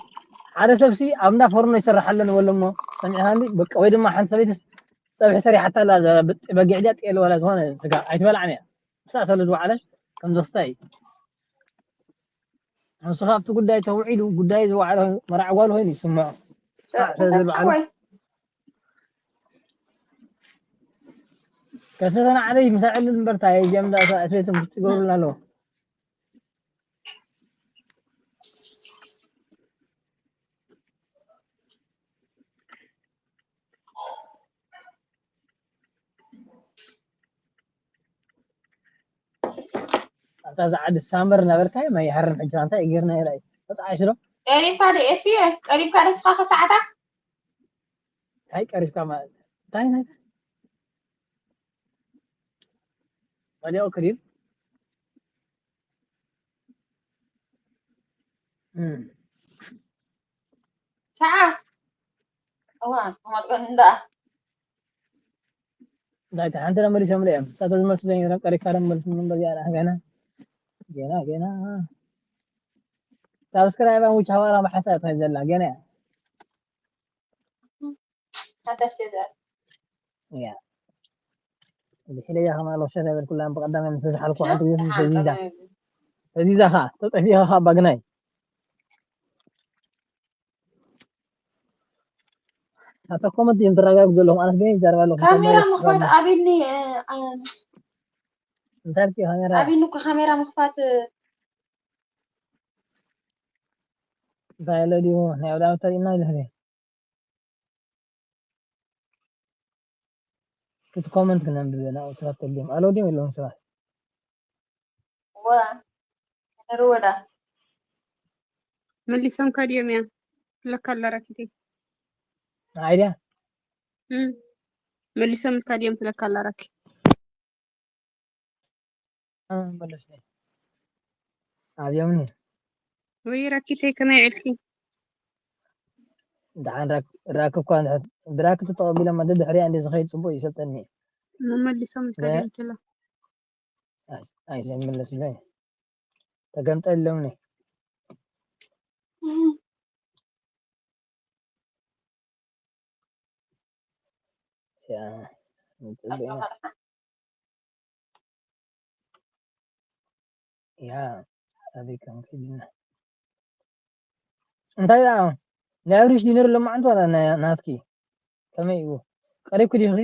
ሓደ ሰብሲ ኣብ እንዳ ፎርኖ ይሰርሕ ኣሎ ንበሎ እሞ ሰሚዕካ እንዲ በቃ ወይ ድማ ሓንቲ ሰበይቲ ፀብሒ ሰሪሓታ ኣላ በጊዕ ድያ ጤል ወላ ዝኾነ ስጋ ኣይትበላዕን እያ ምሳእ ሰሉ ዝወዓለ ከም ዘስታይ ንሱ ካብቲ ጉዳይ ተውዒሉ ጉዳይ ዝወዓለ መርዓ ጓል ኮይኑ ይስምዖ ሰብሒ ወይ ከሰተና ዓለይ ምሳዕልን እምበርታ የጀምዳ ሰበይቶም ክትገብሩልና ኣለዎ ኣብታ ዝዓዲ ሳመር እናበልካ ማይ ይሃርም ሕጂ እንታይ ጌርና ኢላ እዩ ተጣዒሱ ዶ ቀሪብካ ዶ ኤፍየ ቀሪብካ ዶ ንስኻ ከሰዓታ እንታይ ቀሪብካ ማለት እንታይ ናይ ወዲኦ ክሪም ሰዓ እዋ ተማጥቀን እንዳ ዳይታ ሓንቲ ደ መሊሶም እዮም ሳተ ዝመልሱ ዘይነሮም ቀሪካ ደ መልሱ ምበር ያላ ገና ገና ገና ሳብስክራይብ ኣን ውጭ ሃዋራ ማሓሳ ታይ ዘላ ገና ሓዳሽ ጀዘር ያ እዚ ሒለያ ከማ ሎሸ ነበር ኩላን ብቀዳማይ ምስ ዝሓልኩ ሓንቲ ግዜ ፈዚዛ ፈዚዛ ኻ ተጠፊኻ ኻ ባግናይ ኣታ ኮመንት እዮም ተረጋግ ዘለኹም ኣነስ በይ ይዛረብ ኣለኹ ካሜራ ምኽፋት ኣቢኒ እንታይ ልኪ ካሜራ ኣቢኒ እኮ ካሜራ ምኽፋት እንታይ ኣሎ ድዩ ናይ ወዳ ተሪእና ይልህለ እቲ ኮመንት ክነንብብ ናብኡ ሰባት ተልዮም ኣሎ ድዮም የለውን ሰባት ወ ንርወዳ መሊሶምካ ድዮም እያ ትለካ ኣላ ራኪተይ ዓይድያ እም። መሊሶምልካ ድዮም ትለካ ኣላ ራኪ መለስኒ ኣብዮምኒ ወይ ራኪተይ ከመይ ዕልኪ ደሓን ራክ- ራክ እኳ እንድሕር- ብራክ ተተቐቢሎም መደ ድሕሪያ እንደ ዝኸይድ ፅቡቅ ይሰልጠኒ መመሊሶምልካ ድዮም ትላ ኣይዘምለስለይ ተገንጠልሎምኒ ያ፣ ንጽበ ኢና። ያ፣ ኣበይ ከም ከይድና? እንታይ ደኣ? ናይ ኣብሪሽ ዲነር ሎማዓንቲ ዋላ ናይ ናትኪ? ከመይ እዩ? ቀሪብኪ ዲኺ?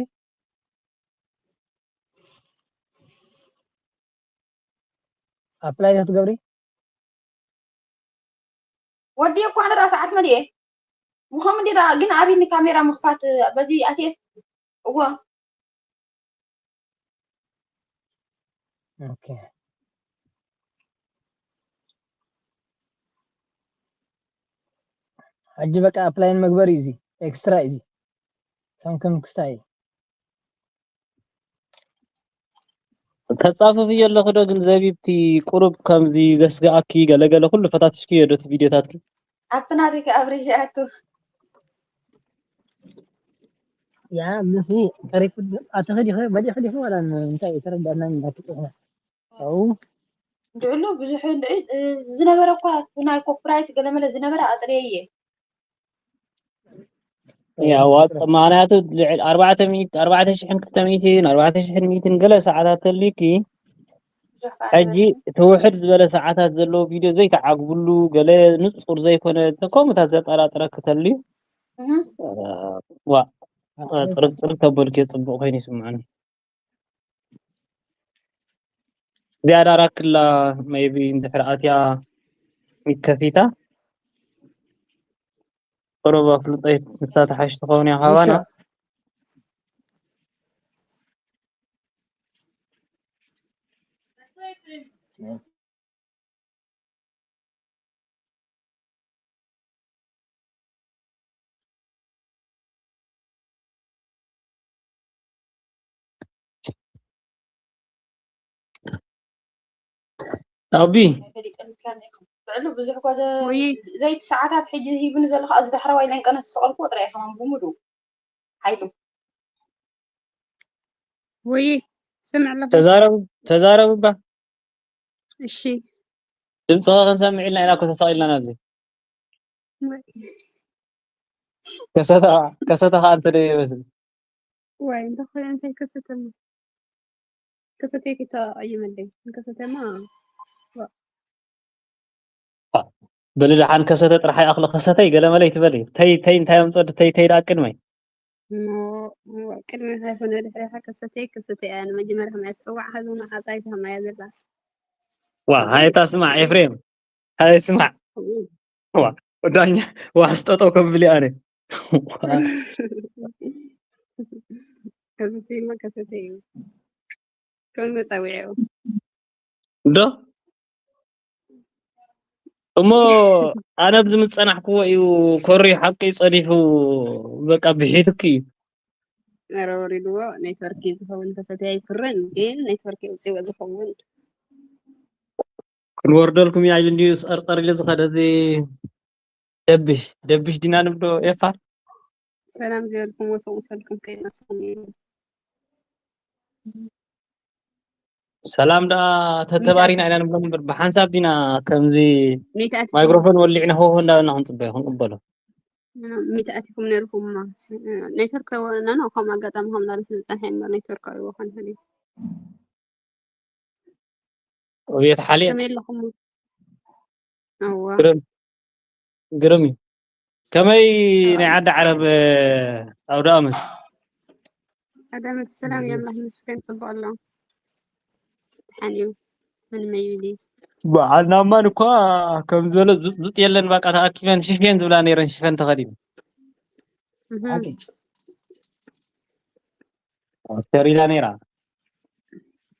ኣፕላይ ዶ ትገብሪ? ወዲ እኳ ንራ ሰዓት መሊኤ ምኾም እንዲ ራ ግን ኣቢኒ ካሜራ ምኽፋት በዚ ኣትየት እዎ ኦኬ። ሕጂ በቃ ኣፕላይን መግበሪ እዚ ኤክስትራ እዚ ከም ከም ክስታይ ተጻፍፍ ኣለኹ ዶ ግን ዘቢብቲ ቁሩብ ከምዚ ዘስግኣኪ ገለገለ ኩሉ ፈታትሽኪ ዶ ቪድዮታትኪ ኣብቲ ናተይ ከ ኣብሪሽ ኣቱ ያ ምስ ቀሪፉ ኣተኸ ዲኸ መዲኸ ዲኸ ዋላ እንታይ ተረዳና እንዳትቀና ኣው እንድዕሉ ብዙሕ እንድዒ ዝነበረ እኳ ናይ ኮፒራይት ገለመለ ዝነበረ ኣፅርየየ ያው ኣጽ- ምኽንያቱ ልዕሊ ኣርባዕተ ሚእቲ ኣርባዕተ ሽሕን ክልተ ሚእትን ኣርባዕተ ሽሕን ሚእትን ገለ ሰዓታት ተልዩኪ ሕጂ እቲ ውሕድ ዝበለ ሰዓታት ዘለዎ ቪድዮ ዘይተዓግብሉ ገለ ንጹር ዘይኮነ ከምኡታት ዘጠራጥረኪ ተልዩ ዋ ጽርብ ጽርብ ተበልኪ ጽቡቅ ኮይኑ ይስምዓኒ። ዝያዳ ራክላ maybe እንድሕር ኣትያ ሚከፊታ ቁሩብ ኣፍልጦ ንሳ ትሓሽ ትኸውን እያ ካባና። ኣቢ ብዕሉ ብዙሕ ጓዘ ዘይቲ ሰዓታት ሕጂ ሂብኒ ዘለካ እዚ ዳሕረዋይ ናይ ቀነ ዝሰቐልኩዎ ጥራይ ከማን ብሙሉ ሓይሉ ወይ ስምዕ ኣለኹ ተዛረቡ ተዛረቡ እባ እሺ ድምፅኻ ክንሰምዕ ኢልና ኢና እኮ ተሳቒልና ናብዚ ወይ ከሰተ ከሰተ ከዓ እንተ ደየበስል ወይ እንተኾነ እንታይ ከሰተማ ከሰተይ ክተቐይመለይ ከሰተማ በሊ ደሓን ከሰተ ጥራሕ ይኣኽሎ ከሰተይ ገለመለይ ትበሊ ተይ ተይ እንታይ ኣምፀ ተይ ተይ ደኣ ቅድመይ እሞ እሞ ቅድሚ ኣይኮነ ድሕሪኻ ከሰተይ ከሰተይ እያ ንመጀመርያ ከማያ ትፅዋዕ ከዚ እውን ዓፃይ ከማያ ዘላ ዋ ሃይታ ስማዕ ኤፍሬም ሃይ ስማዕ ዋ ዳኛ ዋስ ጠጠው ከብል ኣነ ከሰተይማ ከሰተይ እዩ ከም መፃዊዒኡ ዶ እሞ ኣነ ኣብዚ ምስ ጸናሕክዎ እዩ ኮሪ ሓቂ ጸዲፉ በቃ ብሒትኪ እዩ ኧረ ወሪድዎ ኔትወርክ እዩ ዝኸውን ከሰተይ ኣይኩርን ግን ኔትወርክ የውፅዎ ዝኸውን ክንወርደልኩም እያ ኢሉ እንዲዩ ጸርጸር ኢሉ ዝኸደ እዚ ደብሽ ደብሽ ዲና ንብሎ ኤፋር ሰላም ዝበልኩም ወሰው ሰልኩም ከይነስኩም እዩ ሰላም ደኣ ተተባሪና ኢና ንብሎም እምበር ብሓንሳብ ዲና ከምዚ ሚእቲ ኣትኩም ማይክሮፎን ወሊዕና ሆሆ እንዳበልና ክንፅበዮ ክንቅበሎ ሚእቲ ኣትኩም ነርኩም ማ ኔትወርክ ወና ነው ከም ኣጋጣሚ ከም ዳለ ስለ ፀንሐ እምበር ኔትወርክ ኣይዎ ከንፈል ቤት ሓልየት ከመይ ኣለኹም ኣዋ ግርም ግርም እዩ ከመይ ናይ ዓዲ ዓረብ ኣውደ ኣመት ቀዳመት ሰላም የምላኽ መስገን ፅቡቅ ኣሎ ሓን እዩ ምን መይብል እዩ በዓል ናማን እኳ ከም ዝበለ ዙጥ ዙጥ የለን በቃ ተኣኪበን ሽፌን ዝብላ ነይረን ሽፈን ተኸዲኑ እህም። ተሪዳ ነይራ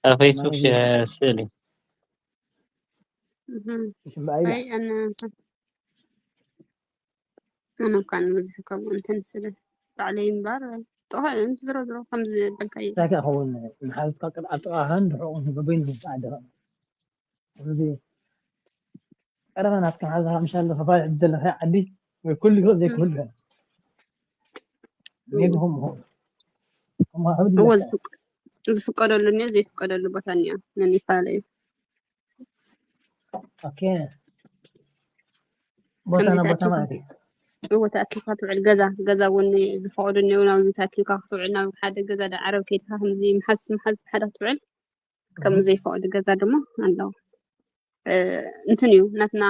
ኣብ ፌስቡክ ስእሊ እህም። ኣይ ኣነ ኣነ እንኳን ብዙሕ ከምኡ እንትን ስለ ባዕለይ እምበር ጥቕኦ እዮም ዝሮ ዝሮ ከም ዝበልካዮ እንታይ ከ ይኸውን ንሓዝካ ቅድ ኣብ ጥቓኻን ድሕቑን በበይኑ ዝወፅእ ዓዲ ከ እዚ ቀረባ ናትካ ሓዝካ ምሻ ኣሎ ተፋልሕ ዘለካ ዓዲ ወይ ኩሉ ይኹን ዘይክህሉ ይኹን ሜቢ ከምኡ ይኸውን ከምኡ ከብድ እዎ ይመስል ዝፍቅ- ዝፍቀደሉ እኒኦ ዘይፍቀደሉ ቦታ እኒኦ ነን ይፈላለዩ ኦኬ ቦታና ቦታ ከምዚታት ማለት እዩ እወ፣ ተኣኪብካ ትውዕል ገዛ፣ ገዛ እውን ዝፈቕዱ እኒአው፣ ናብዚ ተኣኪብካ ክትውዕል፣ ናብ ሓደ ገዛ ዶ ዓረብ ከይድካ ከምዚ ምሓዝ፣ ምሓዝ ብሓደ ክትውዕል፣ ከምኡ ዘይፈቕዱ ገዛ ድማ ኣለዉ። እ፣ እንትን እዩ፣ ናትና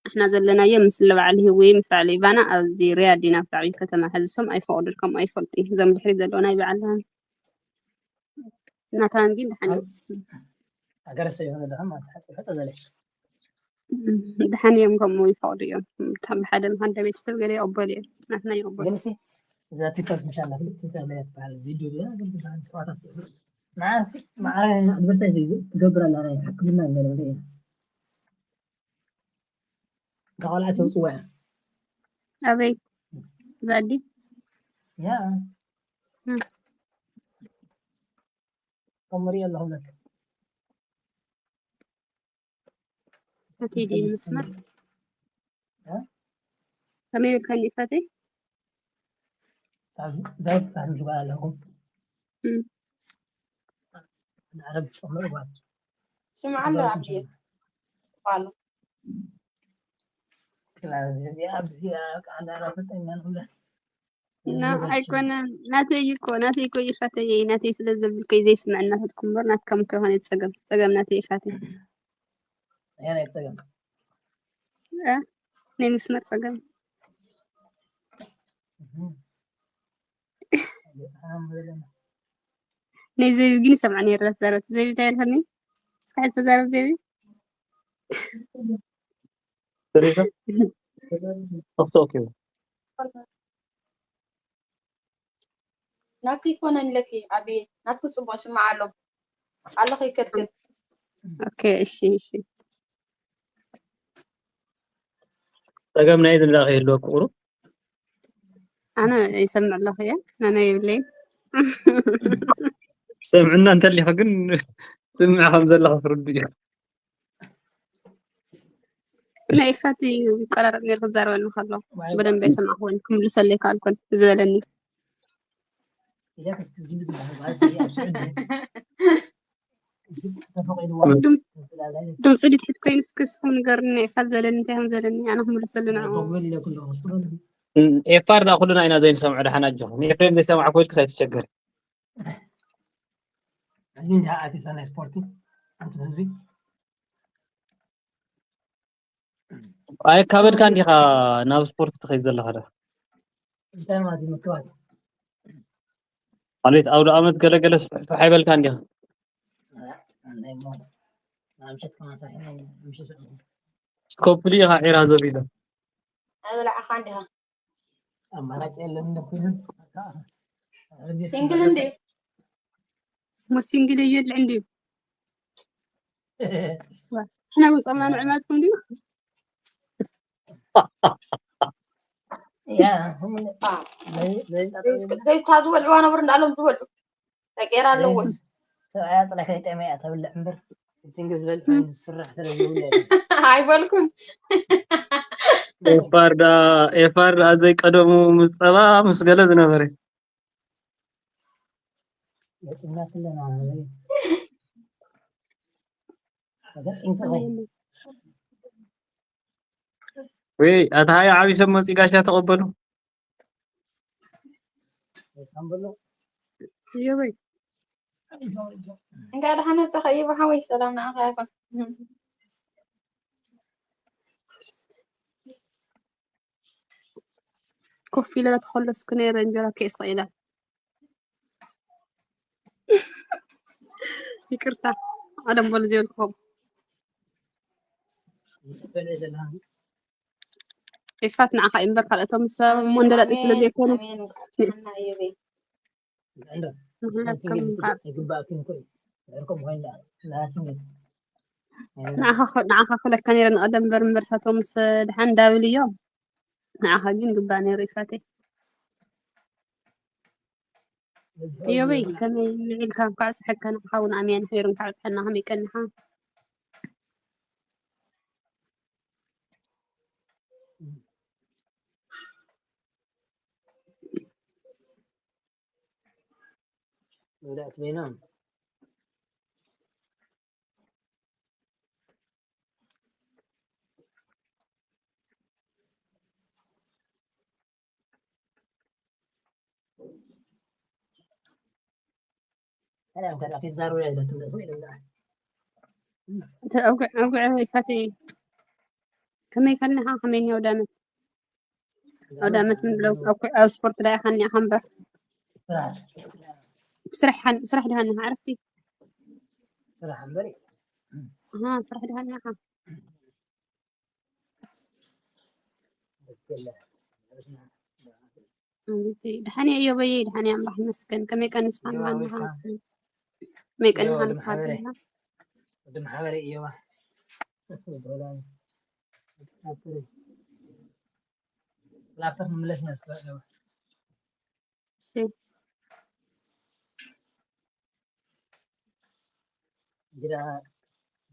ንሕና ዘለናዮ ምስ በዓል ህዊ፣ ምስ በዓል ኢቫና ኣብዚ ሪያድ ኢና፣ ብጣዕሚ ከተማ፣ ሕዚ ሶም ኣይፈቕዱልኩም፣ ኣይፈልጡ እዩ። እዞም ድሕሪት ዘለዉ ናይ በዓል ናታን ግን ደሓን እዩ። ኣገረሰ ይሆን ዘለኹም ማለት ሕጽ-፣ ሕጽ በለ። እም፣ ደሓን እዮም፣ ከምኡ ይፈቕዱ እዮም። ከም ብሓደ ምዃን ዶ ቤተሰብ ገለ ይቕበሉ እዮም። ናትና ይቕበሉ። ግን እሲ እዛ ቲክቶክ ምሻላ፣ ፍልጥ ቲክቶክ ላይ ትበሃል፣ ቪድዮ ድያ፣ ግን ብዙሓት ሰባታት ትስእ። ንዓስ ማዕረ ኣድቨርታይዝ እዩ ትገብር ኣላ፣ ናይ ሕክምና ገለ ገለ እዩ። እታ ቆልዓ ተውጽዋ እያ። ኣበይ? እዛ ዓዲ? ያ። እም። ከምኡ ሪኦ ኣለኹ ብለካ። ፈትየ ድየ ንመስመር? እ? ከመይ ኢልካኒ ፈትየ? ኣብዚ ዛይት ባህል ዝባል ኣለኹ። እም። ዓረብ ትጨምር ጓል። ስምዓ ኣሎ ኣቢ። ቃሉ። ክላ እዚኣ፣ እዚኣ፣ ቃል ኣራፈጠኛ ንብላ። እና ኣይኮነን፣ ናተይ እኮ፣ ናተይ እኮ ይፋተየይ፣ ናተይ ስለ ዘብል እኮ እዩ ዘይስምዐና ተልኩም እምበር፣ ናትኩም ከይኮነ ጸገም፣ ጸገም ናተይ ይፋተይ። ኣየናይ ጸገም? እ? ናይ መስመር ጸገም። እህ። ናይ ዘይቢ ግን ይሰምዐኒ የለ፣ ትዛረብ። ዘይቢ እንታይ ኢልካኒ? እስከ ሕጂ ተዛረብ ዘይቢ። ተሪፋ? ኦኬ፣ ኦኬ። ናትኪ ይኮነን ለኪ፣ ኣቢ፣ ናትኪ ጽቡቕ ስማዕ ኣሎ። ኣለኺ ይከልክል። ኦኬ፣ እሺ፣ እሺ። ጸገም ናይ ዝንዳኸ ይህልወኪ ቁሩብ? ኣነ ይሰምዕ ኣለኹ እየ፣ ኣነ የብለይን። ሰምዕና እንተሊኻ ግን ስምዕ ከም ዘለኻ ክርዱ እዩ። ናይ ፋቲ ይቆራረጥ ነይሩ ክዛረበኒ ከሎ። ዋይ፣ በደንብ ዋይ። ኣይሰማዕኩዎን፣ ክምልሰሉ ኣይከኣልኩን ዝበለኒ። ድምፅ፣ ድምፂ ድሕት ኮይኑ እስኪ ንስኹም ንገሩኒ፣ ናይ ፋት ዘለኒ እንታይ ከም ዘለኒ ኣነ ክምልሰሉ ንዕኡ። እም፣ ኤፋር ዳ ኩልና ኢና ዘይንሰምዖ፣ ደሓን ኣጆኹም። ኤፍሬም ዘይሰማዕኩ ኢልክስ ኣይትቸገር። ሕጂ እንዲኻ ኣቲሳ ናይ ስፖርቲ፣ ኣንቲ ህዝቢ። ኣይካበድካን ዲኻ ናብ ስፖርት ትኸይድ ዘለኻ ዶ? እንታይ ማለት እዩ ምክባድ? ማለት ኣውደ ኣመት ገለገለ ስፍሕፍሕ ኣይበልካን ዲኻ? ኣይ፣ ኣይ፣ ናይ ሞት። ምሸት ከማን ሰሪሕና፣ ምሸት ሰሪሕና። ስኮፕሊ ኢኻ ዒራ ዘቢዛ። ኣይበላዕኻን ዲኻ? ኣማራጭ የለን እንደ ኩለን። ሲንግል እንድዩ። እሞ ሲንግል እዩ የለ እንድዩ። ዋ፣ ሕና ወጻምና ንዕማትኩም ድዩ? ያ፣ ሁም-፣ አ። ዘይ-፣ ዘይ-፣ ዘይታ ዝበልዕዋ ነብር እንዳሎም ዝበልዑ። ተቀይራ ኣለዎ። ሰብኣያ ጥራይ ከይጠመያ ተብልዕ እምበር፣ ሲንግል ዝበልዕ እም። ስራሕ ስለ ዘይብሉ ኣይበልኩን። ኤፋር ደኣ፣ ኤፋር ደኣ ዘይቀደሙ ምስ ጸባ ምስ ገለ ዝነበረ። ገጢምና ስለና። ወይ፣ ኣታ ሃያ ዓቢ ሰብ መጺኡ ጋሻ ተቐበሉ። እዮበይ። እንኳዕ ደሓን መጻኻ እዮብ ሓወይ፣ ሰላም ንዓኻ ይኹን። ኮፍ ኢለ ተኸለስኩ ነይረ፣ እንጀራ ከይሰ ኢለ። ይቅርታ፣ ቀደም በሉ ዝበልክዎም። ኤፋት ንዓኻ እምበር ካልኦቶም ሰብ ኣሜን፣ መንደላጢ ስለ ኣሜን፣ ዘይኮኑ። ኣሜን። እንኳዕ ደሓና እዮበይ። ንኹላትኩም እንኳዕ ይግባእኩም እኮ እዩ። ድሕርኩም ኮይንና፣ ንዓኻ ኸ-፣ ንዓኻ ክለካ ነይረ ንቐደም እምበር፣ እምበር ሳቶም ምስ ደሓን ዳብል እዮም። ንዓኻ ግን ይግባእ ነይሩ ይፋተይ። እዮበይ፣ ከመይ ውዒልካ? እንኳዕ ጸሐካ። ንዓኻ እውን ኣምያን ሄሩ እንኳዕ ጸሐና። ከመይ ቀኒኻ? መብዛሕትኡ በይኖም። ሰላም ከዳ ፊት ዛሩ ላይ ዘትም ደስ ይላል። እንተ ኣውግዕ ኣውግዕ ይፋተይ። ከመይ ከለኻ ከመይ እኒኦ ኣውዳመት? ኣውዳመት ምንድለው? ኣብ ኩ-፣ ኣብ ስፖርት ዳኢኻ እኒኣኻ እምበር። ስራሕ። ስራሕ ሃን-፣ ስራሕ ድሃ እኒኻ ዕረፍቲ? ስራሕ እምበር። ኣሃ፣ ስራሕ ድሃ እኒኻ። በስመ ኣብ። ኣቤት፣ ደሓን እየ እዮበይ፣ ደሓን እየ ኣምላኽ ይመስገን። ከመይ ቀን ንስኻ እዮብ፣ ኣምላኽ ኣቤት፣ ይመስገን። ከመይ ቀን እዮብ፣ ንስኻ ወዲ ንስኻ ማሕበረይ። ደሓን? ወዲ ማሕበረይ እዮባ። ላፕቶፕ ምምለስ ነስጋ እዮባ። እሺ። እንግዳ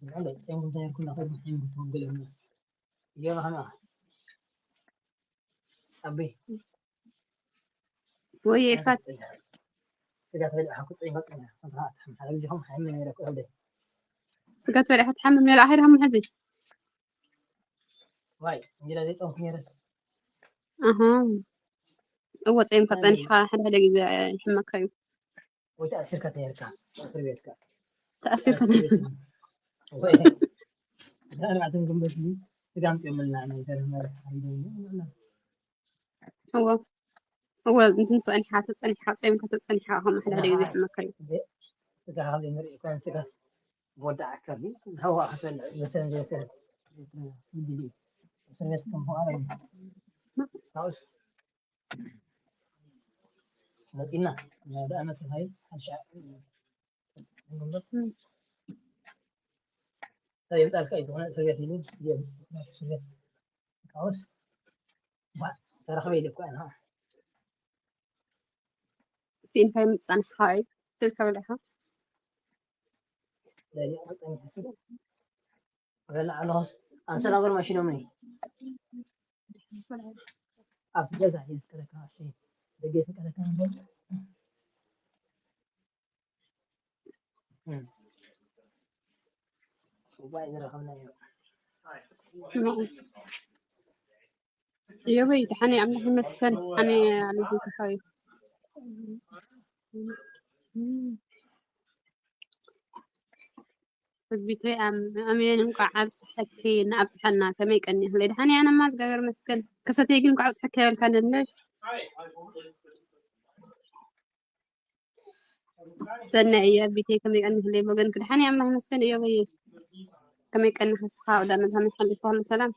ዝብዓል ጨንጉ እንታይ ይርኩ እንዳኸዱ ጨንጉ ትወንገለ እዮባ ከመይ ኣበይ? ወይ ኤፋት። ስጋ ትበልዕ ሓኩ ጥዒም በቃ። ሓደ ግዜ ኸም ሓይም ነይረ እኮ ወደ። ስጋ ትበልዕ ክትሓምም ነይረ፣ ኣሄድ ሃም ሕዚ። ዋይ፣ እንጀራ ዘይጾምኩ ነይረስ። ኣሃ። እወ፣ ጾምካ ጸኒሕካ፣ ሓደ ሓደ ግዜ ይሕመካ እዩ። ወይ ተኣሲርካ ተነይርካ፣ እስር ቤትካ። ተኣሲርካ ተኣሲርካ። ወይ፣ ዳን ኣትን ግንበት ስጋ ኣምጽኦምልና፣ ናይ ተረፍ መረፍ ሓሪዶም። እወ። እወ፣ እንትን ጸኒሓ፣ ተጸኒሓ፣ ጸሚካ ተጸኒሓ፣ ከም ሓደ ሓደ ግዜ ይሕመካ እዩ። ስጋ ካብ ዘይንርኢ እኳ ንስጋስ ዝወዳእካ ድዩ? ዝሃዋእካ ትበልዕ፣ ዝበሰለን ዘይበሰለን። ስሜት ከም ምዃኑ እዩ። ካብኡስ መጺና፣ ናይ ወደ ዓመት ተባሂሉ፣ ሓንሻዕ፣ እም። ሰብ የምጻልካ እዩ፣ ዝኾነ እስር ቤት ኢሉ፣ የምጽ-፣ እስር ቤት። ካብኡስ፣ ዋ፣ ተረኽበ ኢለ እኮ፣ ኣና። ስኢንካ የምጻንካ እዩ፣ ስኢንካ በሊዕካ። በሊዕካ ጸኒሕካ ስለ፣ በላ ኣለኹስ፣ ኣንሶላ ገርማ ሽኖምኒ። ኣብቲ ገዛ እዩ ዝከለካ፣ እሺ። ደገ ይፍቀደካ እምበር። እም። እዋይ፣ ዝረኸብናዮ። እዮበይ፣ ደሓን እየ፣ ኣምላኽ ይመስገን። ደሓን እየ፣ ኣነ ጌታኻ እዩ። ህቢተይ ኣም-፣ ኣሜን። እንኳዕ ኣብፅሐኪ፣ ንኣብፅሐና። ከመይ ቀኒኽለይ? ደሓን እየ፣ ኣነማ እግዚኣብሔር ይመስገን። ከሰተይ ግን እንኳዕ ኣብፅሐኪ ኣይበልካን ኣለሽ። ሰናይ እየ፣ ኣቢተይ ከመይ ቀኒኽለይ? ወገንኪ ደሓን እየ፣ ኣምላኽ ይመስገን። እዮበይ፣ ከመይ ቀኒኻ ንስኻ? ኣውደ ዓመት ከመይ ሓሊፉ? ኩሉ ሰላም?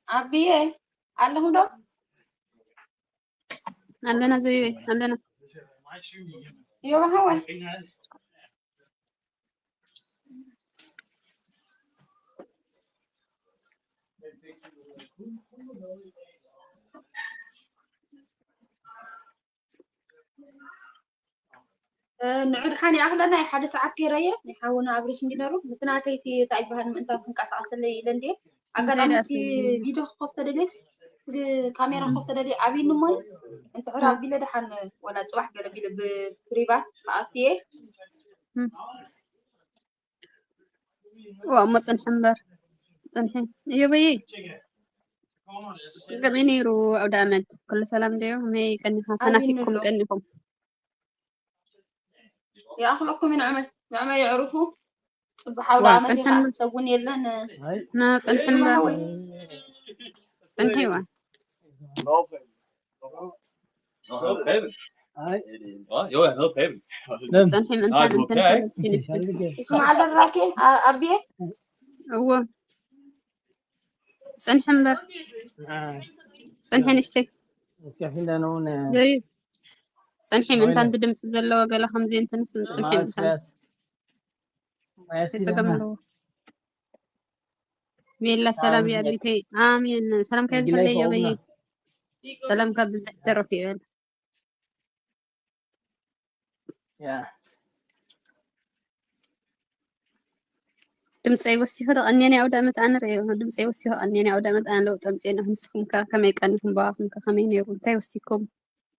ኣቢየ ኣለኹም ዶ? ኣለና ዘዩ ኣለና። ዮባ ሓወይ። እ፣ ንዑ ድሓን ይኣኽለና እዩ፣ ሓደ ሰዓት ገይረየ፣ ናይ ሓውና ኣብሪሽ እንዲነሩ፣ ነቲ ናተይቲ እንታይ ይበሃል ምእንታን ክንቀሳቐሰለይ ኢለ እንድየ። ኣጋጣሚ እንታይ እቲ ደኣ ቪድዮ ክኸፍቶ ደልየስ፣ እቲ ካሜራ ክኸፍቶ ደልየ ኣብይኒ እሞ፣ እንድሕር ኣቢለ ደሓን ወላ ጽባሕ ገለ ቢለ ብፕሪቫት ክኣትየ። እም። ዋ፣ እሞ ጽንሒ እምበር። ጽንሒ። እዮበይ። ከመይ ነይሩ ኣውደ ዓመት? ኩሉ ሰላም ድዩ? ከመይ ቀኒኻ? ኣቢኒ ተናፊቅኩም ኣሎ። ቀኒኹም። ይኣኽለኩም ንዕመ፣ ንዕመ የዕሩኹ። ጽቡሕ ኣውደ ዋ፣ ዓመት ጽንሒ ይኻ፣ እምበር። ሰብ እውን የለን። ና፣ ጽንሒ እምበር። ሓወይ። ጽንሒ ይዋ። ጸንሒ ምእንታን እንትን ይስማዕ ደራኬ፣ ኣ-፣ ኣቢየ? እዎ። ጽንሒ እምበር። ጽንሒ ንእሽተይ። ዘዩ። ጽንሒ ምእንታን ድምፂ ዘለዎ ገለ ከምዚ እንትንስ ጽንሒ ምእንታን። ጸገም ኣለዎ። ቤላ ሰላም እያ ቤተይ። ኣሜን። ሰላም ከብዝሕለይ እዮበይ። ሰላም ካብ ብዝሕ ተረፍ ይበል። ድምፀይ ወሲኹ ዶ ቀንየኒ ኣውደ ዓመት ኣነ ርእዮ። ድምፀይ ወሲኹ ቀንየኒ ኣውደ ዓመት ኣነ ለውጥ ኣምፅኤ ኣለኹ። ንስኹም ከ ከመይ ቀኒኹም? በዋኹም ከ ከመይ ነይሩ? እንታይ ወሲኩም?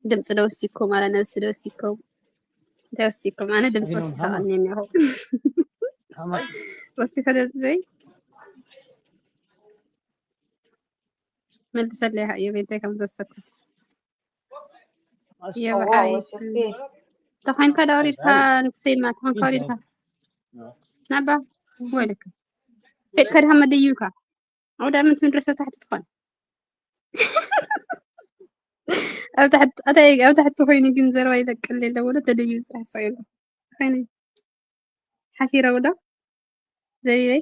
ድምፂ ዶ ወሲኩም? ኣለ ነብሲ ዶ ወሲኩም? እንታይ ወሲኩም? ኣነ ድምፂ ወሲኹ ቀንየኒ ኣለኹ። ወሲኹ ድምፀይ መልሰለይ ሃ እዮበይ እንታይ ከም ዝወሰኩም። ተኾይንካ ዳ ወሪድካ ንክሰይማ ተኾንካ ወሪድካ ናባ ወይልካ ፌጥካ ድሃ መደይብካ ኣውዳ ምንት ምድረሰ ታሕቲ ትኾን ኣብ ታሕቲ ኣታይ ኣብ ታሕቲ ኮይኑ ግን ዘረባ ይለቅል የለ ወለ ተደይብ ስራሕ ሰይሉ ኮይኑ ሓፊረ ወዳ ዘይበይ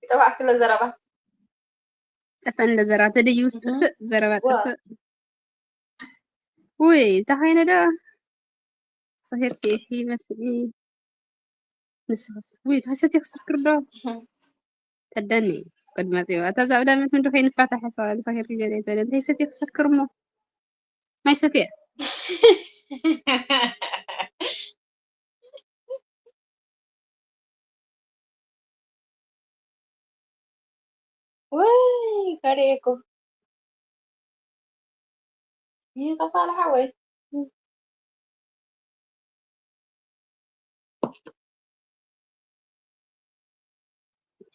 ይጠፋእክለ ዘረባ ጠፈን ለዘራ ተደይውስ ጥፍእ ዘረባ ጥፍእ ውይ እንታይ ኮይነ ዶ ሰሄርኪ ኢኺ መስሊ ንስኽስ ውይ እንታይ ሰትየ ክሰክር ዶ ተደኒ ቅድመ ጽዋ እታ ዛብዳመት ምንዶ ከይንፋታሕ ሰዋል ሰሄርኪ ገለ ትበለ እንታይ ሰትየ ክሰክር እሞ ማይ ሰትየ ወይ ፈሪኤኩም ይኸፋል ሓወይ